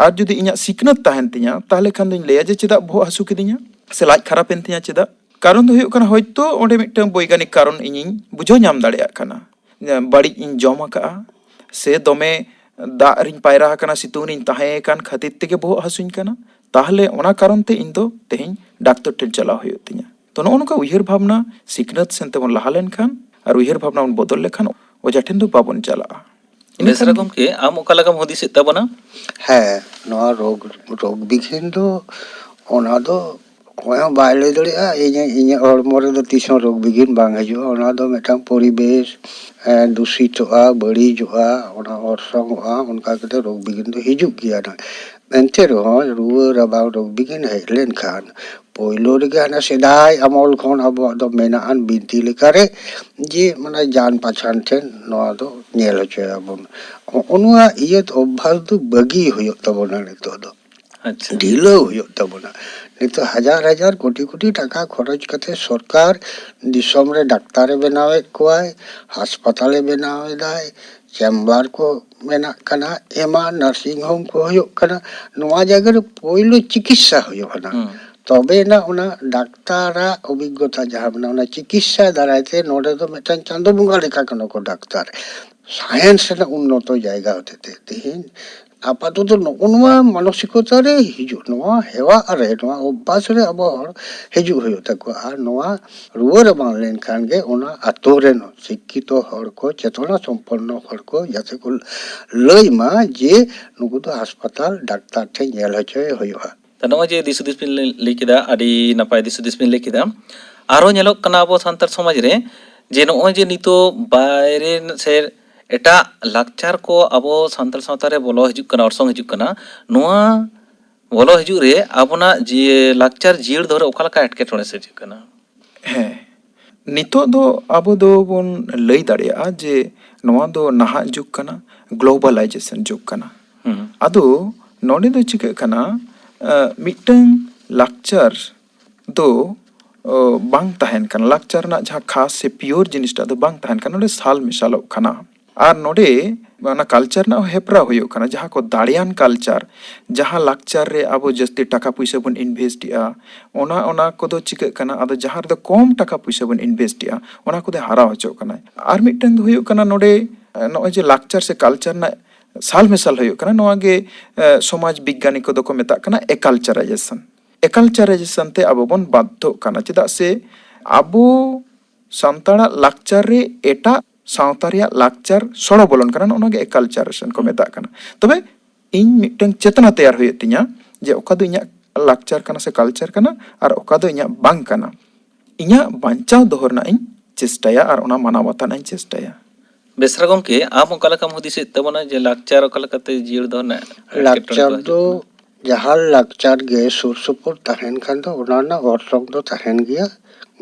ᱟᱨ ᱡᱩᱫᱤ ᱤᱧᱟᱹᱜ ᱥᱤᱠᱷᱱᱟᱹᱛ ᱛᱟᱦᱮᱱ ᱛᱤᱧᱟ, ᱛᱟᱦᱚᱞᱮ ᱠᱷᱟᱱ ᱫᱚᱧ ᱞᱟᱹᱭᱟ ᱡᱮ ᱪᱮᱫᱟᱜ ᱵᱚᱦᱚᱜ ᱦᱟᱹᱥᱩ ᱠᱤᱫᱤᱧᱟ ᱥᱮ ᱞᱟᱡ ᱠᱷᱟᱨᱟᱯ ᱮᱱ ᱛᱤᱧᱟ, ᱪᱮᱫᱟᱜ? ᱠᱟᱨᱚᱱ ᱫᱚ ᱦᱩᱭᱩᱜ ᱠᱟᱱᱟ, ᱦᱚᱭᱛᱳ ᱚᱸᱰᱮ ᱢᱤᱫᱴᱟᱝ ᱵᱳᱭᱜᱟᱱᱤᱠ ᱠᱟᱨᱚᱱ ᱤᱧᱤᱧ ᱵᱩᱡᱷᱟᱹᱣ ᱧᱟᱢ ᱫᱟᱲᱮᱭᱟᱜ ᱠᱟᱱᱟ᱾ ᱵᱟᱹᱲᱤᱡ ᱤᱧ ᱡᱚᱢ ᱟᱠᱟᱜᱼᱟ, ᱥᱮ ᱫᱚᱢᱮ ᱫᱟᱜ ᱨᱤᱧ ᱯᱟᱭᱨᱟ ᱟᱠᱟᱱᱟ, ᱥᱤᱛᱩᱝ ᱨᱤᱧ ᱛᱟᱦᱮᱸ ᱟᱠᱟᱱ ᱠᱷᱟᱹᱛᱤᱨ ᱛᱮᱜᱮ ᱵᱚᱦᱚᱜ ᱦᱟᱹᱥᱩᱧ ᱠᱟᱱᱟ, ᱛᱟᱦᱚᱞᱮ ᱚᱱᱟ ᱠᱟᱨᱚᱱ ᱛᱮ ᱤᱧ ᱫᱚ ᱛᱮᱦᱮᱧ ᱰᱟᱠᱛᱚᱨ ᱴᱷᱮᱱ ᱪᱟᱞᱟᱣ ᱦᱩᱭᱩᱜ ᱛᱤᱧᱟ᱾ ᱛᱚ, ᱱᱚᱜᱼᱚ ᱱᱚᱝᱠᱟ ᱩᱭᱦᱟᱹᱨ ᱵᱷᱟᱵᱽᱱᱟ, ᱥᱤᱠᱷᱱᱟᱹᱛ ᱥᱮᱱ ᱛᱮᱵᱚᱱ ᱞᱟᱦᱟ ᱞᱮᱱᱠᱷᱟᱱ ᱟᱨ ᱩᱭᱦᱟᱹᱨ ᱵᱷᱟᱵᱽᱱᱟ ᱵᱚᱱ ᱵᱚᱫᱚᱞ ᱞᱮᱠᱷᱟᱱ ᱚᱡᱷᱟ ᱴᱷᱮᱱ ᱫᱚ ᱵᱟᱵᱚᱱ ᱪᱟᱞᱟᱜᱼᱟ᱾ ᱤᱱᱟᱹ ᱵᱮᱥᱨᱟ ᱠᱷᱟᱱ ᱜᱚᱢᱠᱮ, ᱟᱢ ᱚᱠᱟ ᱞᱮᱠᱟᱢ ᱦᱩᱫᱤᱥᱮᱫ ᱛᱟᱵᱚᱱᱟ? ᱦᱮᱸ, ᱱᱚᱣᱟ ᱨᱳᱜᱽ, ᱨᱳᱜᱽ ᱵᱤᱜᱷᱤᱱ ᱫᱚ, ᱚᱱᱟ ᱫᱚ ᱚᱠᱚᱭ ᱦᱚᱸ ᱵᱟᱭ ᱞᱟᱹᱭ ᱫᱟᱲᱮᱭᱟᱜᱼᱟ, ᱤᱧᱟᱹᱜ, ᱤᱧᱟᱹᱜ ᱦᱚᱲᱢᱚ ᱨᱮᱫᱚ ᱛᱤᱥ ᱦᱚᱸ ᱨᱳᱜᱽ ᱵᱤᱜᱷᱤᱱ ᱵᱟᱝ ᱦᱤᱡᱩᱜᱼᱟ᱾ ᱚᱱᱟ ᱫᱚ ᱢᱤᱫᱴᱟᱝ ᱯᱚᱨᱤᱵᱮᱥ, ᱮ, ᱫᱩᱥᱤᱛᱚᱜᱼᱟ, ᱵᱟᱹᱲᱤᱡᱚᱜᱼᱟ, ᱚᱱᱟ ᱚᱨᱥᱚᱝᱚᱜᱼᱟ, ᱚᱱᱠᱟ ᱠᱟᱛᱮ ᱨᱳᱜᱽ ᱵᱤᱜᱷᱤᱱ ᱫᱚ ᱦᱤᱡᱩᱜ ᱜᱮᱭᱟ ᱱᱟᱜ᱾ ᱮᱱᱛᱮ ᱨᱮᱦᱚᱸ ᱨᱩᱣᱟᱹ ᱨᱟᱵᱟᱝ ᱨᱳᱜᱽ ᱵᱤᱜᱷᱤᱱ ᱦᱮᱡ ᱞᱮᱱᱠᱷᱟᱱ ᱯᱳᱭᱞᱳ ᱨᱮᱜᱮ ᱦᱟᱱᱮ ᱥᱮᱫᱟᱭ ᱟᱢᱚᱞ ᱠᱷᱚᱱ ᱟᱵᱚᱣᱟᱜ ᱫᱚ ᱢᱮᱱᱟᱜᱼᱟ ᱵᱤᱱᱛᱤ ᱞᱮᱠᱟᱨᱮ, ᱡᱮ ᱢᱟᱱᱮ ᱡᱟᱱ ᱯᱟᱪᱷᱟᱱ ᱴᱷᱮᱱ ᱱᱚᱣᱟ ᱫᱚ ᱧᱮᱞ ᱦᱚᱪᱚᱭᱟᱵᱚᱱ᱾ ᱦᱚᱸᱜᱼᱚ ᱱᱚᱣᱟ ᱤᱭᱟᱹ ᱚᱵᱷᱟᱥ ᱫᱚ ᱵᱟᱹᱜᱤ ᱦᱩᱭᱩᱜ ᱛᱟᱵᱚᱱᱟ ᱱᱤᱛᱚᱜ ᱫᱚ᱾ ᱟᱪᱪᱷᱟ᱾ ᱰᱷᱤᱞᱟᱹᱣ ᱦᱩᱭᱩᱜ ᱛᱟᱵᱚᱱᱟ᱾ ᱱᱤᱛᱚᱜ ᱦᱟᱡᱟᱨ ᱦᱟᱡᱟᱨ ᱠᱳᱴᱤ ᱠᱳᱴᱤ ᱴᱟᱠᱟ ᱠᱷᱚᱨᱚᱪ ᱠᱟᱛᱮ ᱥᱚᱨᱠᱟᱨ ᱫᱤᱥᱚᱢ ᱨᱮ ᱰᱟᱠᱛᱟᱨᱮ ᱵᱮᱱᱟᱣᱮᱫ ᱠᱚᱣᱟᱭ, ᱦᱟᱥᱯᱟᱛᱟᱞᱮ ᱵᱮᱱᱟᱣ ᱮᱫᱟᱭ, ᱪᱮᱢᱵᱟᱨ ᱠᱚ ᱵᱮᱱᱟᱜ ᱠᱟᱱᱟ, ᱮᱢᱟᱱ ᱱᱟᱨᱥᱤᱝ ᱦᱳᱢ ᱠᱚ ᱦᱩᱭᱩᱜ ᱠᱟᱱᱟ᱾ ᱱᱚᱣᱟ ᱡᱟᱭᱜᱟ ᱨᱮ ᱯᱳᱭᱞᱳ ᱪᱤᱠᱤᱛᱥᱟ ᱦᱩᱭᱩᱜᱼᱟ ᱱᱟᱜ᱾ ᱦᱩᱸ᱾ ᱛᱚᱵᱮ ᱮᱱᱟ ᱚᱱᱟ ᱰᱟᱠᱛᱟᱨᱟᱜ ᱚᱵᱷᱤᱜᱽᱜᱚᱛᱟ ᱡᱟᱦᱟᱸ ᱢᱮᱱᱟᱜᱼᱟ, ᱚᱱᱟ ᱪᱤᱠᱤᱛᱥᱟ ᱫᱟᱨᱟᱭ ᱛᱮ ᱱᱚᱰᱮ ᱫᱚ ᱢᱤᱫᱴᱟᱝ ᱪᱟᱸᱫᱳ ᱵᱚᱸᱜᱟ ᱞᱮᱠᱟ ᱠᱟᱱᱟ ᱠᱚ ᱰᱟᱠᱛᱟᱨ᱾ ᱥᱟᱭᱮᱱᱥ ᱨᱮᱱᱟᱜ ᱩᱱᱱᱚᱛᱚ ᱡᱟᱭᱜᱟ ᱦᱚᱛᱮᱛᱮ ᱛᱮᱦᱮᱧ ᱟᱯᱟᱛᱚᱛᱚ ᱱᱚᱜᱼᱚ ᱱᱚᱣᱟ ᱢᱟᱱᱚᱥᱤᱠᱚᱛᱟ ᱨᱮ ᱦᱤᱡᱩᱜ, ᱱᱚᱣᱟ ᱦᱮᱣᱟ ᱨᱮ, ᱱᱚᱣᱟ ᱚᱵᱷᱟᱥ ᱨᱮ ᱟᱵᱚ ᱦᱚᱲ ᱦᱤᱡᱩᱜ ᱦᱩᱭᱩᱜ ᱛᱟᱠᱚᱣᱟ᱾ ᱟᱨ ᱱᱚᱣᱟ ᱨᱩᱣᱟᱹ ᱨᱟᱵᱟᱝ ᱞᱮᱱᱠᱷᱟᱱ ᱜᱮ ᱚᱱᱟ ᱟᱛᱳ ᱨᱮᱱ ᱥᱤᱠᱠᱷᱤᱛᱚ ᱦᱚᱲ ᱠᱚ, ᱪᱮᱛᱚᱱᱟ ᱥᱚᱢᱯᱚᱱᱱᱚ ᱦᱚᱲ ᱠᱚ ᱡᱟᱛᱮ ᱠᱚ ᱞᱟᱹᱭ ᱢᱟ ᱡᱮ ᱱᱩᱠᱩ ᱫᱚ ᱦᱟᱥᱯᱟᱛᱟᱞ ᱰᱟᱠᱛᱟᱨ ᱴᱷᱮᱱ ᱧᱮᱞ ᱦᱚᱪᱚᱭ ᱦᱩᱭᱩᱜᱼᱟ᱾ ᱛᱚ, ᱱᱚᱜᱼᱚᱭ ᱡᱮ ᱫᱤᱥ ᱦᱩᱫᱤᱥ ᱵᱤᱱ ᱞᱟᱹᱭ, ᱞᱟᱹᱭ ᱠᱮᱫᱟ, ᱟᱹᱰᱤ ᱱᱟᱯᱟᱭ ᱫᱤᱥ ᱦᱩᱫᱤᱥ ᱵᱤᱱ ᱞᱟᱹᱭ ᱠᱮᱫᱟ᱾ ᱟᱨᱚ ᱧᱮᱞᱚᱜ ᱠᱟᱱᱟ ᱟᱵᱚ ᱥᱟᱱᱛᱟᱲ ᱥᱚᱢᱟᱡᱽ ᱨᱮ ᱡᱮ ᱱᱚᱜᱼᱚᱭ ᱡᱮ ᱱᱤᱛᱚᱜ ᱵᱟᱭᱨᱮ ᱥᱮ ᱮᱴᱟᱜ ᱞᱟᱠᱪᱟᱨ ᱠᱚ ᱟᱵᱚ ᱥᱟᱱᱛᱟᱲ ᱥᱟᱶᱛᱟ ᱨᱮ ᱵᱚᱞᱚ ᱦᱤᱡᱩᱜ ᱠᱟᱱᱟ, ᱚᱨᱥᱚᱝ ᱦᱤᱡᱩᱜ ᱠᱟᱱᱟ, ᱱᱚᱣᱟ ᱵᱚᱞᱚ ᱦᱤᱡᱩᱜ ᱨᱮ ᱟᱵᱚᱱᱟᱜ ᱡᱮ ᱞᱟᱠᱪᱟᱨ ᱡᱤᱭᱟᱹᱲ ᱫᱚᱦᱚ ᱨᱮ ᱚᱠᱟ ᱞᱮᱠᱟ ᱮᱴᱠᱮᱴᱚᱬᱮ ᱥᱤᱨᱡᱟᱹᱜ ᱠᱟᱱᱟ? ᱦᱮᱸ, ᱱᱤᱛᱚᱜ ᱫᱚ ᱟᱵᱚ ᱫᱚᱵᱚᱱ ᱞᱟᱹᱭ ᱫᱟᱲᱮᱭᱟᱜᱼᱟ ᱡᱮ ᱱᱚᱣᱟ ᱫᱚ ᱱᱟᱦᱟᱜ ᱡᱩᱜᱽ ᱠᱟᱱᱟ, ᱜᱞᱳᱵᱟᱞᱟᱭᱡᱮᱥᱚᱱ ᱡᱩᱜᱽ ᱠᱟᱱᱟ᱾ ᱦᱩᱸ᱾ ᱟᱫᱚ ᱱᱚᱰᱮ ᱫᱚ ᱪᱤᱠᱟᱹᱜ ᱠᱟᱱᱟ, ᱟᱸ, ᱢᱤᱫᱴᱟᱝ ᱞᱟᱠᱪᱟᱨ ᱫᱚ, ᱚ, ᱵᱟᱝ ᱛᱟᱦᱮᱱ ᱠᱟᱱᱟ᱾ ᱞᱟᱠᱪᱟᱨ ᱨᱮᱱᱟᱜ ᱡᱟᱦᱟᱸ ᱠᱷᱟᱥ ᱥᱮ ᱯᱤᱭᱳᱨ ᱡᱤᱱᱤᱥᱴᱟᱜ ᱫᱚ ᱵᱟᱝ ᱛᱟᱦᱮᱱ ᱠᱟᱱᱟ, ᱱᱚᱰᱮ ᱥᱟᱞ ᱢᱮᱥᱟᱞᱚᱜ ᱠᱟᱱᱟ᱾ ᱟᱨ ᱱᱚᱰᱮ ᱚᱱᱟ ᱠᱟᱞᱪᱟᱨ ᱨᱮᱱᱟᱜ ᱦᱚᱸ ᱦᱮᱯᱨᱟᱣ ᱦᱩᱭᱩᱜ ᱠᱟᱱᱟ, ᱡᱟᱦᱟᱸ ᱠᱚ ᱫᱟᱲᱮᱭᱟᱱ ᱠᱟᱞᱪᱟᱨ, ᱡᱟᱦᱟᱸ ᱞᱟᱠᱪᱟᱨ ᱨᱮ ᱟᱵᱚ ᱡᱟᱹᱥᱛᱤ ᱴᱟᱠᱟ ᱯᱩᱭᱥᱟᱹ ᱵᱚᱱ ᱤᱱᱵᱷᱮᱥᱴ ᱮᱜᱼᱟ, ᱚᱱᱟ, ᱚᱱᱟ ᱠᱚᱫᱚ ᱪᱤᱠᱟᱹᱜ ᱠᱟᱱᱟ, ᱟᱫᱚ ᱡᱟᱦᱟᱸ ᱨᱮᱫᱚ ᱠᱚᱢ ᱴᱟᱠᱟ ᱯᱩᱭᱥᱟᱹ ᱵᱚᱱ ᱤᱱᱵᱷᱮᱥᱴ ᱮᱜᱼᱟ, ᱚᱱᱟ ᱠᱚᱫᱚ ᱦᱟᱨᱟᱣ ᱦᱚᱪᱚᱜ ᱠᱟᱱᱟ᱾ ᱟᱨ ᱢᱤᱫᱴᱟᱝ ᱫᱚ ᱦᱩᱭᱩᱜ ᱠᱟᱱᱟ, ᱱᱚᱰᱮ, ᱮ, ᱱᱚᱜᱼᱚᱭ ᱡᱮ ᱞᱟᱠᱪᱟᱨ ᱥᱮ ᱠᱟᱞᱪᱟᱨ ᱨᱮᱱᱟᱜ ᱥᱟᱞ ᱢᱮᱥᱟᱞ ᱦᱩᱭᱩᱜ ᱠᱟᱱᱟ, ᱱᱚᱣᱟ ᱜᱮ, ᱮ, ᱥᱚᱢᱟᱡᱽ ᱵᱤᱜᱽᱜᱟᱱᱤ ᱠᱚᱫᱚ ᱠᱚ ᱢᱮᱛᱟᱜ ᱠᱟᱱᱟ ᱮᱠᱟᱞᱪᱟᱨᱟᱭᱡᱮᱥᱚᱱ᱾ ᱮᱠᱟᱞᱪᱟᱨᱟᱭᱡᱮᱥᱚᱱ ᱛᱮ ᱟᱵᱚ ᱵᱚᱱ ᱵᱟᱫᱽᱫᱷᱚᱜ ᱠᱟᱱᱟ, ᱪᱮᱫᱟᱜ ᱥᱮ ᱟᱵᱚ ᱥᱟᱱᱛᱟᱲᱟᱜ ᱞᱟᱠᱪᱟᱨ ᱨᱮ ᱮᱴᱟᱜ ᱥᱟᱶᱛᱟ ᱨᱮᱭᱟᱜ ᱞᱟᱠᱪᱟᱨ ᱥᱚᱲᱚ ᱵᱚᱞᱚᱱ ᱠᱟᱱᱟ, ᱱᱚᱜᱼᱚ ᱱᱚᱣᱟ ᱜᱮ ᱮᱠᱟᱞᱪᱟᱨᱮᱥᱚᱱ ᱠᱚ ᱢᱮᱛᱟᱜ ᱠᱟᱱᱟ᱾ ᱛᱚᱵᱮ ᱤᱧ ᱢᱤᱫᱴᱟᱝ ᱪᱮᱛᱱᱟ ᱛᱮᱭᱟᱨ ᱦᱩᱭᱩᱜ ᱛᱤᱧᱟ ᱡᱮ ᱚᱠᱟ ᱫᱚ ᱤᱧᱟᱹᱜ ᱞᱟᱠᱪᱟᱨ ᱠᱟᱱᱟ ᱥᱮ ᱠᱟᱞᱪᱟᱨ ᱠᱟᱱᱟ ᱟᱨ ᱚᱠᱟ ᱫᱚ ᱤᱧᱟᱹᱜ ᱵᱟᱝ ᱠᱟᱱᱟ᱾ ᱤᱧᱟᱹᱜ ᱵᱟᱧᱪᱟᱣ ᱫᱚᱦᱚ ᱨᱮᱱᱟᱜ ᱤᱧ ᱪᱮᱥᱴᱟᱭᱟ ᱟᱨ ᱚᱱᱟ ᱢᱟᱱᱟᱣ ᱵᱟᱛᱟᱣ ᱨᱮᱱᱟᱜ ᱤᱧ ᱪᱮᱥᱴᱟᱭᱟ᱾ ᱵᱮᱥᱨᱟ ᱜᱚᱢᱠᱮ, ᱟᱢ ᱚᱠᱟ ᱞᱮᱠᱟᱢ ᱦᱩᱫᱤᱥᱮᱫ ᱛᱟᱵᱚᱱᱟ ᱡᱮ ᱞᱟᱠᱪᱟᱨ ᱚᱠᱟ ᱞᱮᱠᱟᱛᱮ ᱡᱤᱭᱟᱹᱲ ᱫᱚᱦᱚ ᱨᱮᱱᱟᱜ ᱮᱴᱠᱮᱴᱚᱬᱮ ᱞᱟᱠᱪᱟᱨ ᱠᱚ ᱦᱤᱡᱩᱜ ᱫᱚ ᱠᱟᱱᱟ? ᱡᱟᱦᱟᱸ ᱞᱟᱠᱪᱟᱨ ᱜᱮ ᱥᱩᱨ ᱥᱩᱯᱩᱨ ᱛᱟᱦᱮᱱ ᱠᱷᱟᱱ ᱫᱚ ᱚᱱᱟ ᱨᱮᱱᱟᱜ ᱚᱨᱥᱚᱝ ᱫᱚ ᱛᱟᱦᱮᱱ ᱜᱮᱭᱟ᱾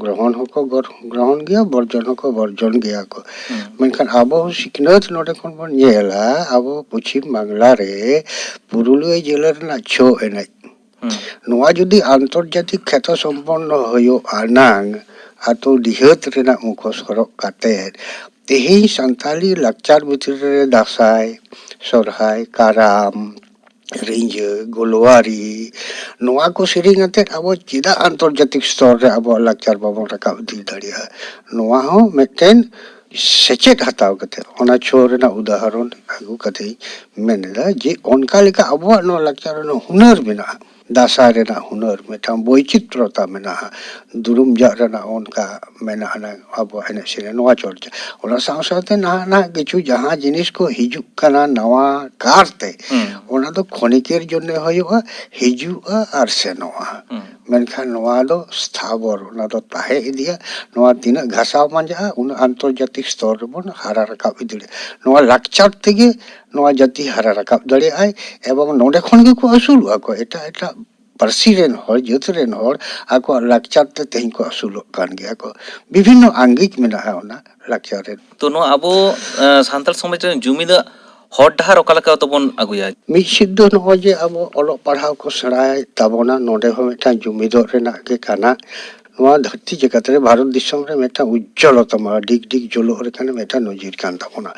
ᱜᱨᱚᱦᱚᱱ ᱦᱚᱸᱠᱚ ᱜᱚᱨ- ᱜᱨᱚᱦᱚᱱ ᱜᱮᱭᱟ, ᱵᱚᱨᱡᱚᱱ ᱦᱚᱸᱠᱚ ᱵᱚᱨᱡᱚᱱ ᱜᱮᱭᱟ ᱠᱚ᱾ ᱦᱩᱸ᱾ ᱢᱮᱱᱠᱷᱟᱱ ᱟᱵᱚ ᱥᱤᱠᱷᱱᱟᱹᱛ ᱱᱚᱰᱮ ᱠᱷᱚᱱ ᱵᱚᱱ ᱧᱮᱞᱟ, ᱟᱵᱚ ᱯᱚᱪᱷᱤᱢ ᱵᱟᱝᱞᱟ ᱨᱮ ᱯᱩᱨᱩᱞᱤᱭᱟᱹ ᱡᱮᱞᱟ ᱨᱮᱱᱟᱜ ᱪᱷᱳ ᱮᱱᱮᱡ, ᱦᱩᱸ᱾ ᱱᱚᱣᱟ ᱡᱩᱫᱤ ᱟᱱᱛᱚᱨᱡᱟᱛᱤᱠ ᱠᱷᱮᱛᱚ ᱥᱚᱢᱯᱚᱱᱱᱚ ᱦᱩᱭᱩᱜ ᱟᱱᱟᱝ, ᱟᱛᱳ ᱰᱤᱦᱟᱹᱛ ᱨᱮᱱᱟᱜ ᱢᱩᱠᱷᱚᱥ ᱦᱚᱨᱚᱜ ᱠᱟᱛᱮ ᱛᱮᱦᱮᱧ ᱥᱟᱱᱛᱟᱞᱤ ᱞᱟᱠᱪᱟᱨ ᱵᱷᱤᱛᱨᱤ ᱨᱮ ᱫᱟᱸᱥᱟᱭ, ᱥᱚᱨᱦᱟᱭ, ᱠᱟᱨᱟᱢ, ᱨᱤᱸᱡᱟᱹ, ᱜᱳᱞᱣᱟᱨᱤ, ᱱᱚᱣᱟ ᱠᱚ ᱥᱮᱨᱮᱧ ᱟᱛᱮᱫ ᱟᱵᱚ ᱪᱮᱫᱟᱜ ᱟᱱᱛᱚᱨᱡᱟᱛᱤᱠ ᱥᱛᱚᱨ ᱨᱮ ᱟᱵᱚᱣᱟᱜ ᱞᱟᱠᱪᱟᱨ ᱵᱟᱵᱚᱱ ᱨᱟᱠᱟᱵ ᱤᱫᱤ ᱫᱟᱲᱮᱭᱟᱜᱼᱟ? ᱱᱚᱣᱟ ᱦᱚᱸ ᱢᱤᱫᱴᱮᱱ ᱥᱮᱪᱮᱫ ᱦᱟᱛᱟᱣ ᱠᱟᱛᱮ, ᱚᱱᱟ ᱪᱷᱳ ᱨᱮᱱᱟᱜ ᱩᱫᱟᱦᱚᱨᱚᱱ ᱟᱹᱜᱩ ᱠᱟᱛᱮᱧ ᱢᱮᱱ ᱮᱫᱟ ᱡᱮ ᱚᱱᱠᱟ ᱞᱮᱠᱟ ᱟᱵᱚᱣᱟᱜ ᱱᱚᱣᱟ ᱞᱟᱠᱪᱟᱨ ᱨᱮᱱᱟᱜ ᱦᱩᱱᱟᱹᱨ ᱢᱮᱱᱟᱜᱼᱟ, ᱫᱟᱸᱥᱟᱭ ᱨᱮᱱᱟᱜ ᱦᱩᱱᱟᱹᱨ, ᱢᱤᱫᱴᱟᱝ ᱵᱳᱭᱪᱤᱛᱨᱚᱛᱟ ᱢᱮᱱᱟᱜᱼᱟ, ᱫᱩᱨᱩᱢ ᱡᱟᱜ ᱨᱮᱱᱟᱜ ᱚᱱᱠᱟ ᱢᱮᱱᱟᱜᱼᱟ ᱟᱵᱚ ᱮᱱᱮᱡ ᱥᱮᱨᱮᱧ, ᱱᱚᱣᱟ ᱪᱚᱨᱪᱟ᱾ ᱚᱱᱟ ᱥᱟᱶ ᱥᱟᱶᱛᱮ ᱱᱟᱦᱟᱜ, ᱱᱟᱦᱟᱜ ᱠᱤᱪᱷᱩ ᱡᱟᱦᱟᱸ ᱡᱤᱱᱤᱥ ᱠᱚ ᱦᱤᱡᱩᱜ ᱠᱟᱱᱟ ᱱᱟᱣᱟ ᱠᱟᱨᱛᱮ, ᱦᱩᱸ᱾ ᱚᱱᱟ ᱫᱚ ᱠᱷᱚᱱᱤᱠᱮᱨ ᱡᱚᱱᱱᱮ ᱦᱩᱭᱩᱜᱼᱟ, ᱦᱤᱡᱩᱜᱼᱟ ᱟᱨ ᱥᱮᱱᱚᱜᱼᱟ᱾ ᱦᱩᱸ᱾ ᱢᱮᱱᱠᱷᱟᱱ ᱱᱚᱣᱟ ᱫᱚ ᱥᱛᱷᱟᱵᱚᱨ, ᱚᱱᱟ ᱫᱚ ᱛᱟᱦᱮᱸ ᱤᱫᱤᱜᱼᱟ᱾ ᱱᱚᱣᱟ ᱛᱤᱱᱟᱹᱜ ᱜᱷᱟᱥᱟᱣ ᱢᱟᱸᱡᱟᱜᱼᱟ, ᱩᱱᱟᱹᱜ ᱟᱱᱛᱚᱨᱡᱟᱛᱤᱠ ᱥᱛᱚᱨ ᱨᱮᱵᱚᱱ ᱦᱟᱨᱟ ᱨᱟᱠᱟᱵ ᱤᱫᱤ ᱫᱟᱲᱮᱭᱟᱜᱼᱟ᱾ ᱱᱚᱣᱟ ᱞᱟᱠᱪᱟᱨ ᱛᱮᱜᱮ ᱱᱚᱣᱟ ᱡᱟᱹᱛᱤ ᱦᱟᱨᱟ ᱨᱟᱠᱟᱵ ᱫᱟᱲᱮᱭᱟᱜᱼᱟᱭ, ᱮᱵᱚᱝ ᱱᱚᱰᱮ ᱠᱷᱚᱱ ᱜᱮᱠᱚ ᱟᱹᱥᱩᱞᱚᱜᱼᱟ ᱠᱚ᱾ ᱮᱴᱟᱜ ᱮᱴᱟᱜ ᱯᱟᱹᱨᱥᱤ ᱨᱮᱱ ᱦᱚᱲ, ᱡᱟᱹᱛ ᱨᱮᱱ ᱦᱚᱲ ᱟᱠᱚᱣᱟᱜ ᱞᱟᱠᱪᱟᱨ ᱛᱮ ᱛᱮᱦᱮᱧ ᱠᱚ ᱟᱹᱥᱩᱞᱚᱜ ᱠᱟᱱ ᱜᱮᱭᱟ ᱠᱚ᱾ ᱵᱤᱵᱷᱤᱱᱱᱚ ᱟᱝᱜᱤᱠ ᱢᱮᱱᱟᱜᱼᱟ ᱚᱱᱟ ᱞᱟᱠᱪᱟᱨ ᱨᱮ᱾ ᱛᱚ, ᱱᱚᱣᱟ ᱟᱵᱚ, ᱮ, ᱥᱟᱱᱛᱟᱲ ᱥᱚᱢᱟᱡᱽ ᱨᱮᱱ ᱡᱩᱢᱤᱫᱟᱜ ᱦᱚᱨ ᱰᱟᱦᱟᱨ ᱚᱠᱟ ᱞᱮᱠᱟ ᱛᱮᱵᱚᱱ ᱟᱹᱜᱩᱭᱟ? ᱢᱤᱫ ᱥᱮᱫ ᱫᱚ ᱱᱚᱜᱼᱚᱭ ᱡᱮ ᱟᱵᱚ ᱚᱞᱚᱜ ᱯᱟᱲᱦᱟᱣ ᱠᱚ ᱥᱮᱬᱟᱭᱮᱫ ᱛᱟᱵᱚᱱᱟ, ᱱᱚᱰᱮ ᱦᱚᱸ ᱢᱤᱫᱴᱟᱝ ᱡᱩᱢᱤᱫᱚᱜ ᱨᱮᱱᱟᱜ ᱜᱮ ᱠᱟᱱᱟ᱾ ᱱᱚᱣᱟ ᱫᱷᱟᱹᱨᱛᱤ ᱡᱟᱠᱟᱛ ᱨᱮ ᱵᱷᱟᱨᱚᱛ ᱫᱤᱥᱚᱢ ᱨᱮ ᱢᱤᱫᱴᱟᱝ ᱩᱡᱽᱡᱚᱞᱚᱛᱚᱢᱟ, ᱰᱤᱜᱽ ᱰᱤᱜᱽ ᱡᱩᱞᱩᱜ ᱞᱮᱠᱟᱱ ᱢᱤᱫᱴᱟᱝ ᱱᱚᱡᱤᱨ ᱠᱟᱱ ᱛᱟᱵᱚᱱᱟ᱾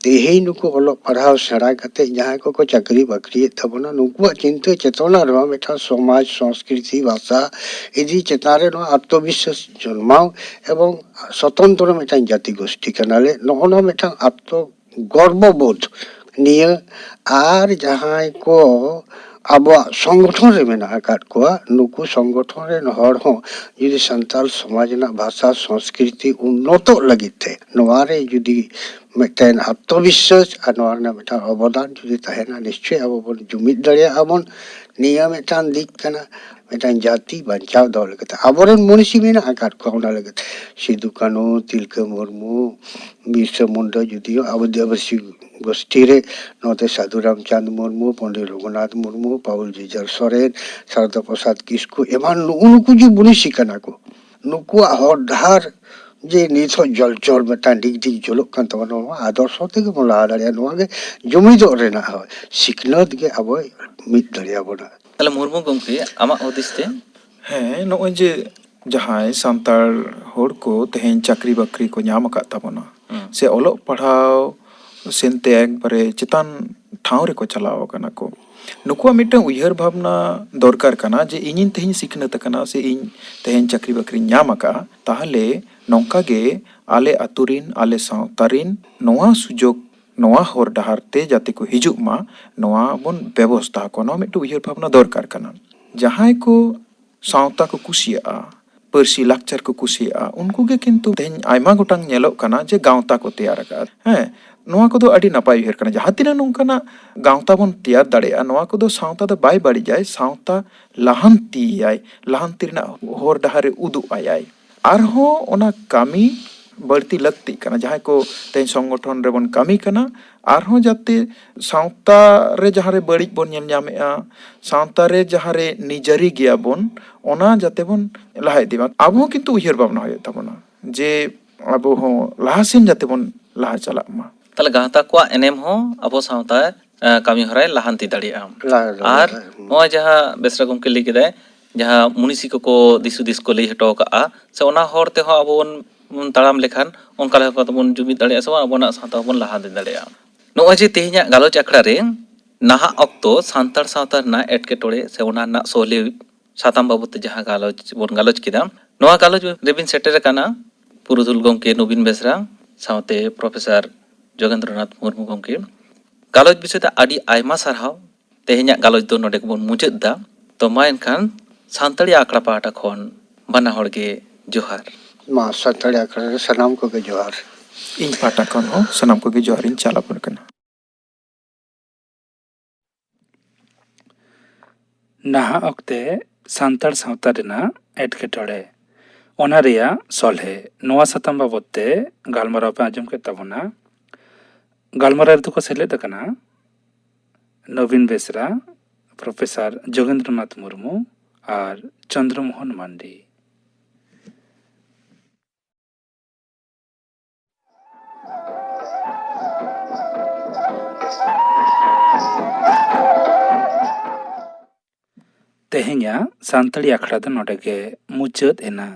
ᱛᱮᱦᱮᱧ ᱱᱩᱠᱩ ᱚᱞᱚᱜ ᱯᱟᱲᱦᱟᱣ ᱥᱮᱬᱟ ᱠᱟᱛᱮ ᱡᱟᱦᱟᱸᱭ ᱠᱚᱠᱚ ᱪᱟᱹᱠᱨᱤ ᱵᱟᱹᱠᱨᱤᱭᱮᱫ ᱛᱟᱵᱚᱱᱟ, ᱱᱩᱠᱩᱣᱟᱜ ᱪᱤᱱᱛᱟᱹ ᱪᱮᱛᱚᱱᱟ ᱨᱮᱦᱚᱸ ᱢᱤᱫᱴᱟᱝ ᱥᱚᱢᱟᱡᱽ, ᱥᱚᱝᱥᱠᱨᱤᱛᱤ, ᱵᱷᱟᱥᱟ ᱤᱫᱤ ᱪᱮᱛᱟᱱ ᱨᱮ ᱱᱚᱣᱟ ᱟᱛᱢᱚᱵᱤᱥᱥᱟᱥ ᱡᱚᱱᱢᱟᱣ ᱮᱵᱚᱝ ᱥᱚᱛᱚᱱᱛᱨᱚ ᱢᱤᱫᱴᱟᱝ ᱡᱟᱹᱛᱤ ᱜᱳᱥᱴᱤ ᱠᱟᱱᱟᱞᱮ, ᱱᱚᱜᱼᱚ ᱱᱚᱣᱟ ᱢᱤᱫᱴᱟᱝ ᱟᱛᱢᱚ ᱜᱚᱨᱵᱚᱵᱳᱫᱷ ᱱᱤᱭᱟᱹ᱾ ᱟᱨ ᱡᱟᱦᱟᱸᱭ ᱠᱚ ᱟᱵᱚᱣᱟᱜ ᱥᱚᱝᱜᱚᱴᱷᱚᱱ ᱨᱮ ᱢᱮᱱᱟᱜ ᱟᱠᱟᱫ ᱠᱚᱣᱟ, ᱱᱩᱠᱩ ᱥᱚᱝᱜᱚᱴᱷᱚᱱ ᱨᱮᱱ ᱦᱚᱲ ᱦᱚᱸ ᱡᱩᱫᱤ ᱥᱟᱱᱛᱟᱲ ᱥᱚᱢᱟᱡᱽ ᱨᱮᱱᱟᱜ ᱵᱷᱟᱥᱟ ᱥᱚᱝᱥᱠᱨᱤᱛᱤ ᱩᱱᱱᱚᱛᱚᱜ ᱞᱟᱹᱜᱤᱫ ᱛᱮ ᱱᱚᱣᱟ ᱨᱮ ᱡᱩᱫᱤ ᱢᱤᱫᱴᱮᱱ ᱟᱛᱢᱚᱵᱤᱥᱥᱟᱥ ᱟᱨ ᱱᱚᱣᱟ ᱨᱮᱱᱟᱜ ᱢᱤᱫᱴᱟᱝ ᱚᱵᱚᱫᱟᱱ ᱡᱩᱫᱤ ᱛᱟᱦᱮᱱᱟ, ᱱᱤᱥᱪᱚᱭ ᱟᱵᱚ ᱵᱚᱱ ᱡᱩᱢᱤᱫ ᱫᱟᱲᱮᱭᱟᱜᱼᱟ ᱵᱚᱱ᱾ ᱱᱤᱭᱟᱹ ᱢᱤᱫᱴᱟᱝ ᱫᱤᱠ ᱠᱟᱱᱟ, ᱢᱤᱫᱴᱟᱝ ᱡᱟᱹᱛᱤ ᱵᱟᱧᱪᱟᱣ ᱫᱚᱦᱚ ᱞᱟᱹᱜᱤᱫ ᱛᱮ ᱟᱵᱚᱨᱮᱱ ᱢᱩᱱᱤᱥᱤ ᱢᱮᱱᱟᱜ ᱟᱠᱟᱫ ᱠᱚᱣᱟ᱾ ᱚᱱᱟ ᱞᱟᱹᱜᱤᱫ ᱥᱤᱫᱩ, ᱠᱟᱹᱱᱦᱩ, ᱛᱤᱞᱠᱟᱹ ᱢᱩᱨᱢᱩ, ᱵᱤᱨᱥᱟ ᱢᱩᱱᱰᱟ, ᱡᱩᱫᱤᱭᱳ ᱟᱵᱚ ᱟᱹᱫᱤᱵᱟᱹᱥᱤ ᱜᱳᱥᱴᱤ ᱨᱮ ᱱᱚᱛᱮ ᱥᱟᱹᱫᱷᱩ ᱨᱟᱢᱪᱟᱸᱫᱽ ᱢᱩᱨᱢᱩ, ᱯᱚᱱᱰᱤᱛ ᱨᱚᱜᱷᱩᱱᱟᱛᱷ ᱢᱩᱨᱢᱩ, ᱯᱟᱹᱣᱩᱞ ᱡᱤᱡᱟᱨ ᱥᱚᱨᱮᱱ, ᱥᱟᱨᱚᱫᱟ ᱯᱨᱚᱥᱟᱫᱽ ᱠᱤᱥᱠᱩ ᱮᱢᱟᱱ ᱱᱩᱜᱼᱩ ᱱᱩᱠᱩ ᱡᱮ ᱢᱩᱱᱤᱥᱤ ᱠᱟᱱᱟ ᱠᱚ, ᱱᱩᱠᱩᱣᱟᱜ ᱦᱚᱨ ᱰᱟᱦᱟᱨ ᱡᱮ ᱱᱤᱛ ᱦᱚᱸ ᱡᱚᱞ ᱡᱚᱞ ᱢᱤᱫᱴᱟᱝ ᱰᱤᱜᱽ ᱰᱤᱜᱽ ᱡᱩᱞᱩᱜ ᱠᱟᱱ ᱛᱟᱵᱚᱱᱟ, ᱱᱚᱣᱟ ᱟᱫᱚᱨᱥᱚ ᱛᱮᱜᱮ ᱵᱚᱱ ᱞᱟᱦᱟ ᱫᱟᱲᱮᱭᱟᱜᱼᱟ᱾ ᱱᱚᱣᱟ ᱜᱮ ᱡᱩᱢᱤᱫᱚᱜ ᱨᱮᱱᱟᱜ ᱦᱚᱸ, ᱥᱤᱠᱷᱱᱟᱹᱛ ᱜᱮ ᱟᱵᱚᱭ ᱢᱤᱫ ᱫᱟᱲᱮᱭᱟᱵᱚᱱᱟ᱾ ᱛᱟᱦᱞᱮ ᱢᱩᱨᱢᱩ ᱜᱚᱢᱠᱮ, ᱟᱢᱟᱜ ᱦᱩᱫᱤᱥ ᱛᱮ? ᱦᱮᱸ, ᱱᱚᱜᱼᱚᱭ ᱡᱮ ᱡᱟᱦᱟᱸᱭ ᱥᱟᱱᱛᱟᱲ ᱦᱚᱲ ᱠᱚ ᱛᱮᱦᱮᱧ ᱪᱟᱹᱠᱨᱤ ᱵᱟᱹᱠᱨᱤ ᱠᱚ ᱧᱟᱢ ᱟᱠᱟᱫ ᱛᱟᱵᱚᱱᱟ, ᱦᱩᱸ᱾ ᱥᱮ ᱚᱞᱚᱜ ᱯᱟᱲᱦᱟᱣ ᱥᱮᱱᱛᱮ ᱮᱠᱵᱟᱨᱮ ᱪᱮᱛᱟᱱ ᱴᱷᱟᱶ ᱨᱮᱠᱚ ᱪᱟᱞᱟᱣ ᱟᱠᱟᱱᱟ ᱠᱚ, ᱱᱩᱠᱩᱣᱟᱜ ᱢᱤᱫᱴᱟᱝ ᱩᱭᱦᱟᱹᱨ ᱵᱷᱟᱵᱽᱱᱟ ᱫᱚᱨᱠᱟᱨ ᱠᱟᱱᱟ ᱡᱮ ᱤᱧᱤᱧ ᱛᱮᱦᱮᱧ ᱥᱤᱠᱷᱱᱟᱹᱛ ᱟᱠᱟᱱᱟ ᱥᱮ ᱤᱧ ᱛᱮᱦᱮᱧ ᱪᱟᱹᱠᱨᱤ ᱵᱟᱹᱠᱨᱤᱧ ᱧᱟᱢ ᱟᱠᱟᱫᱼᱟ, ᱛᱟᱦᱚᱞᱮ ᱱᱚᱝᱠᱟ ᱜᱮ ᱟᱞᱮ ᱟᱛᱳ ᱨᱤᱱ, ᱟᱞᱮ ᱥᱟᱶᱛᱟ ᱨᱤᱱ ᱱᱚᱣᱟ ᱥᱩᱡᱳᱜᱽ, ᱱᱚᱣᱟ ᱦᱚᱨ ᱰᱟᱦᱟᱨ ᱛᱮ ᱡᱟᱛᱮ ᱠᱚ ᱦᱤᱡᱩᱜ ᱢᱟ, ᱱᱚᱣᱟ ᱵᱚᱱ ᱵᱮᱵᱚᱥᱛᱷᱟ ᱟᱠᱚᱣᱟ᱾ ᱱᱚᱣᱟ ᱢᱤᱫᱴᱟᱝ ᱩᱭᱦᱟᱹᱨ ᱵᱷᱟᱵᱽᱱᱟ ᱫᱚᱨᱠᱟᱨ ᱠᱟᱱᱟ᱾ ᱡᱟᱦᱟᱸᱭ ᱠᱚ ᱥᱟᱶᱛᱟ ᱠᱚ ᱠᱩᱥᱤᱭᱟᱜᱼᱟ, ᱯᱟᱹᱨᱥᱤ ᱞᱟᱠᱪᱟᱨ ᱠᱚ ᱠᱩᱥᱤᱭᱟᱜᱼᱟ, ᱩᱱᱠᱩ ᱜᱮ ᱠᱤᱱᱛᱩ ᱛᱮᱦᱮᱧ ᱟᱭᱢᱟ ᱜᱚᱴᱟᱝ ᱧᱮᱞᱚᱜ ᱠᱟᱱᱟ ᱡᱮ ᱜᱟᱶᱛᱟ ᱠᱚ ᱛᱮᱭᱟᱨ ᱟᱠᱟᱫᱼᱟ᱾ ᱦᱮᱸ, ᱱᱚᱣᱟ ᱠᱚᱫᱚ ᱟᱹᱰᱤ ᱱᱟᱯᱟᱭ ᱩᱭᱦᱟᱹᱨ ᱠᱟᱱᱟ᱾ ᱡᱟᱦᱟᱸ ᱛᱤᱱᱟᱹᱜ ᱱᱚᱝᱠᱟᱱᱟᱜ ᱜᱟᱶᱛᱟ ᱵᱚᱱ ᱛᱮᱭᱟᱨ ᱫᱟᱲᱮᱭᱟᱜᱼᱟ, ᱱᱚᱣᱟ ᱠᱚᱫᱚ ᱥᱟᱶᱛᱟ ᱫᱚ ᱵᱟᱭ ᱵᱟᱹᱲᱤᱡᱟᱭ, ᱥᱟᱶᱛᱟ ᱞᱟᱦᱟᱱᱛᱤᱭᱟᱭ, ᱞᱟᱦᱟᱱᱛᱤ ᱨᱮᱱᱟᱜ ᱦᱚᱨ ᱰᱟᱦᱟᱨ ᱨᱮ ᱩᱫᱩᱜ ᱟᱭᱟᱭ᱾ ᱟᱨᱦᱚᱸ ᱚᱱᱟ ᱠᱟᱹᱢᱤ ᱵᱟᱹᱲᱛᱤ ᱞᱟᱹᱠᱛᱤᱜ ᱠᱟᱱᱟ᱾ ᱡᱟᱦᱟᱸᱭ ᱠᱚ ᱛᱮᱦᱮᱧ ᱥᱚᱝᱜᱚᱴᱷᱚᱱ ᱨᱮᱵᱚᱱ ᱠᱟᱹᱢᱤ ᱠᱟᱱᱟ, ᱟᱨᱦᱚᱸ ᱡᱟᱛᱮ ᱥᱟᱶᱛᱟ ᱨᱮ ᱡᱟᱦᱟᱸ ᱨᱮ ᱵᱟᱹᱲᱤᱡ ᱵᱚᱱ ᱧᱮᱞ ᱧᱟᱢᱮᱜᱼᱟ, ᱥᱟᱶᱛᱟ ᱨᱮ ᱡᱟᱦᱟᱸ ᱨᱮ ᱱᱤᱡᱟᱹᱨᱤ ᱜᱮᱭᱟ ᱵᱚᱱ, ᱚᱱᱟ ᱡᱟᱛᱮ ᱵᱚᱱ ᱞᱟᱦᱟ ᱤᱫᱤ ᱢᱟ᱾ ᱟᱵᱚ ᱦᱚᱸ ᱠᱤᱱᱛᱩ ᱩᱭᱦᱟᱹᱨ ᱵᱷᱟᱵᱽᱱᱟ ᱦᱩᱭᱩᱜ ᱛᱟᱵᱚᱱᱟ ᱡᱮ ᱟᱵᱚ ᱦᱚᱸ ᱞᱟᱦᱟ ᱥᱮᱱ ᱡᱟᱛᱮ ᱵᱚᱱ ᱞᱟᱦᱟ ᱪᱟᱞᱟᱜ ᱢᱟ᱾ ᱛᱟᱦᱞᱮ ᱜᱟᱶᱛᱟ ᱠᱚᱣᱟᱜ ᱮᱱᱮᱢ ᱦᱚᱸ ᱟᱵᱚ ᱥᱟᱶᱛᱟ, ᱮ, ᱠᱟᱹᱢᱤ ᱦᱚᱨᱟᱭ ᱞᱟᱦᱟᱱᱛᱤ ᱫᱟᱲᱮᱭᱟᱜᱼᱟ᱾ ᱞᱟᱦᱟ ᱫᱟᱲᱮᱭᱟᱜᱼᱟ, ᱟᱨ ᱦᱩᱸ᱾ ᱱᱚᱜᱼᱚᱭ ᱡᱟᱦᱟᱸ ᱵᱮᱥᱨᱟ ᱜᱚᱢᱠᱮ ᱞᱟᱹᱭ ᱠᱮᱫᱟᱭ, ᱡᱟᱦᱟᱸ ᱢᱩᱱᱤᱥᱤ ᱠᱚᱠᱚ ᱫᱤᱥ ᱦᱩᱫᱤᱥ ᱠᱚ ᱞᱟᱹᱭ ᱦᱚᱴᱚ ᱠᱟᱜᱼᱟ, ᱥᱮ ᱚᱱᱟ ᱦᱚᱨ ᱛᱮᱦᱚᱸ ᱟᱵᱚ ᱵᱚᱱ, ᱵᱚᱱ ᱛᱟᱲᱟᱢ ᱞᱮᱠᱷᱟᱱ ᱚᱱᱠᱟ ᱞᱮᱠᱟ ᱛᱮᱵᱚᱱ ᱡᱩᱢᱤᱫ ᱫᱟᱲᱮᱭᱟᱜᱼᱟ ᱥᱮ ᱵᱟᱝ, ᱟᱵᱚᱱᱟᱜ ᱥᱟᱶᱛᱟ ᱦᱚᱸᱵᱚᱱ ᱞᱟᱦᱟ ᱤᱫᱤ ᱫᱟᱲᱮᱭᱟᱜᱼᱟ᱾ ᱱᱚᱜᱼᱚᱭ ᱡᱮ ᱛᱮᱦᱮᱧᱟᱜ ᱜᱟᱞᱚᱪ ᱟᱠᱷᱲᱟ ᱨᱮ ᱱᱟᱦᱟᱜ ᱚᱠᱛᱚ ᱥᱟᱱᱛᱟᱲ ᱥᱟᱶᱛᱟ ᱨᱮᱱᱟᱜ ᱮᱴᱠᱮᱴᱚᱬᱮ ᱥᱮ ᱚᱱᱟ ᱨᱮᱱᱟᱜ ᱥᱚᱞᱦᱮ ᱥᱟᱛᱟᱢ ᱵᱟᱵᱚᱫ ᱛᱮ ᱡᱟᱦᱟᱸ ᱜᱟᱞᱚᱪ ᱵᱚᱱ ᱜᱟᱞᱚᱪ ᱠᱮᱫᱟ, ᱱᱚᱣᱟ ᱜᱟᱞᱚᱪ ᱨᱮᱵᱤᱱ ᱥᱮᱴᱮᱨ ᱟᱠᱟᱱᱟ ᱯᱩᱨᱩᱫᱷᱩᱞ ᱜᱚᱢᱠᱮ ᱱᱚᱵᱤᱱ ᱵᱮᱥᱨᱟ ᱥᱟᱶᱛᱮ ᱯᱨᱚᱯᱷᱮᱥᱚᱨ ᱡᱳᱜᱮᱱᱫᱨᱚᱱᱟᱛᱷ ᱢᱩᱨᱢᱩ ᱜᱚᱢᱠᱮ᱾ ᱜᱟᱞᱚᱪ ᱵᱤᱥᱚᱭ ᱛᱮ ᱟᱹᱰᱤ ᱟᱭᱢᱟ ᱥᱟᱨᱦᱟᱣ᱾ ᱛᱮᱦᱮᱧᱟᱜ ᱜᱟᱞᱚᱪ ᱫᱚ ᱱᱚᱰᱮ ᱜᱮᱵᱚᱱ ᱢᱩᱪᱟᱹᱫ ᱮᱫᱟ᱾ ᱛᱚ ᱢᱟ ᱮᱱᱠᱷᱟᱱ ᱥᱟᱱᱛᱟᱲᱤ ᱟᱠᱷᱲᱟ ᱯᱟᱦᱴᱟ ᱠᱷᱚᱱ ᱵᱟᱱᱟ ᱦᱚᱲ ᱜᱮ ᱡᱚᱦᱟᱨ᱾ ᱢᱟ ᱥᱟᱱᱛᱟᱲᱤ ᱟᱠᱷᱲᱟ ᱨᱮ ᱥᱟᱱᱟᱢ ᱠᱚᱜᱮ ᱡᱚᱦᱟᱨ᱾ ᱤᱧ ᱯᱟᱦᱴᱟ ᱠᱷᱚᱱ ᱦᱚᱸ ᱥᱟᱱᱟᱢ ᱠᱚᱜᱮ ᱡᱚᱦᱟᱨ ᱤᱧ ᱪᱟᱞ ᱟᱵᱚᱱ ᱠᱟᱱᱟ᱾ ᱱᱟᱦᱟᱜ ᱚᱠᱛᱮ ᱥᱟᱱᱛᱟᱲ ᱥᱟᱶᱛᱟ ᱨᱮᱱᱟᱜ ᱮᱴᱠᱮᱴᱚᱬᱮ, ᱚᱱᱟ ᱨᱮᱭᱟᱜ ᱥᱚᱞᱦᱮ, ᱱᱚᱣᱟ ᱥᱟᱛᱟᱢ ᱵᱟᱵᱚᱫ ᱛᱮ ᱜᱟᱞᱢᱟᱨᱟᱣ ᱯᱮ ᱟᱸᱡᱚᱢ ᱠᱮᱫ ᱛᱟᱵᱚᱱᱟ᱾ ᱜᱟᱞᱢᱟᱨᱟᱣ ᱨᱮᱫᱚ ᱠᱚ ᱥᱮᱞᱮᱫ ᱟᱠᱟᱱᱟ ᱱᱚᱵᱤᱱ ᱵᱮᱥᱨᱟ, ᱯᱨᱚᱯᱷᱮᱥᱚᱨ ᱡᱳᱜᱮᱱᱫᱨᱚᱱᱟᱛᱷ ᱢᱩᱨᱢᱩ ᱟᱨ ᱪᱚᱱᱫᱨᱚ ᱢᱳᱦᱚᱱ ᱢᱟᱱᱰᱤ᱾ ᱛᱮᱦᱮᱧᱟᱜ ᱥᱟᱱᱛᱟᱲᱤ ᱟᱠᱷᱲᱟ ᱫᱚ ᱱᱚᱰᱮ ᱜᱮ ᱢᱩᱪᱟᱹᱫ ᱮᱱᱟ᱾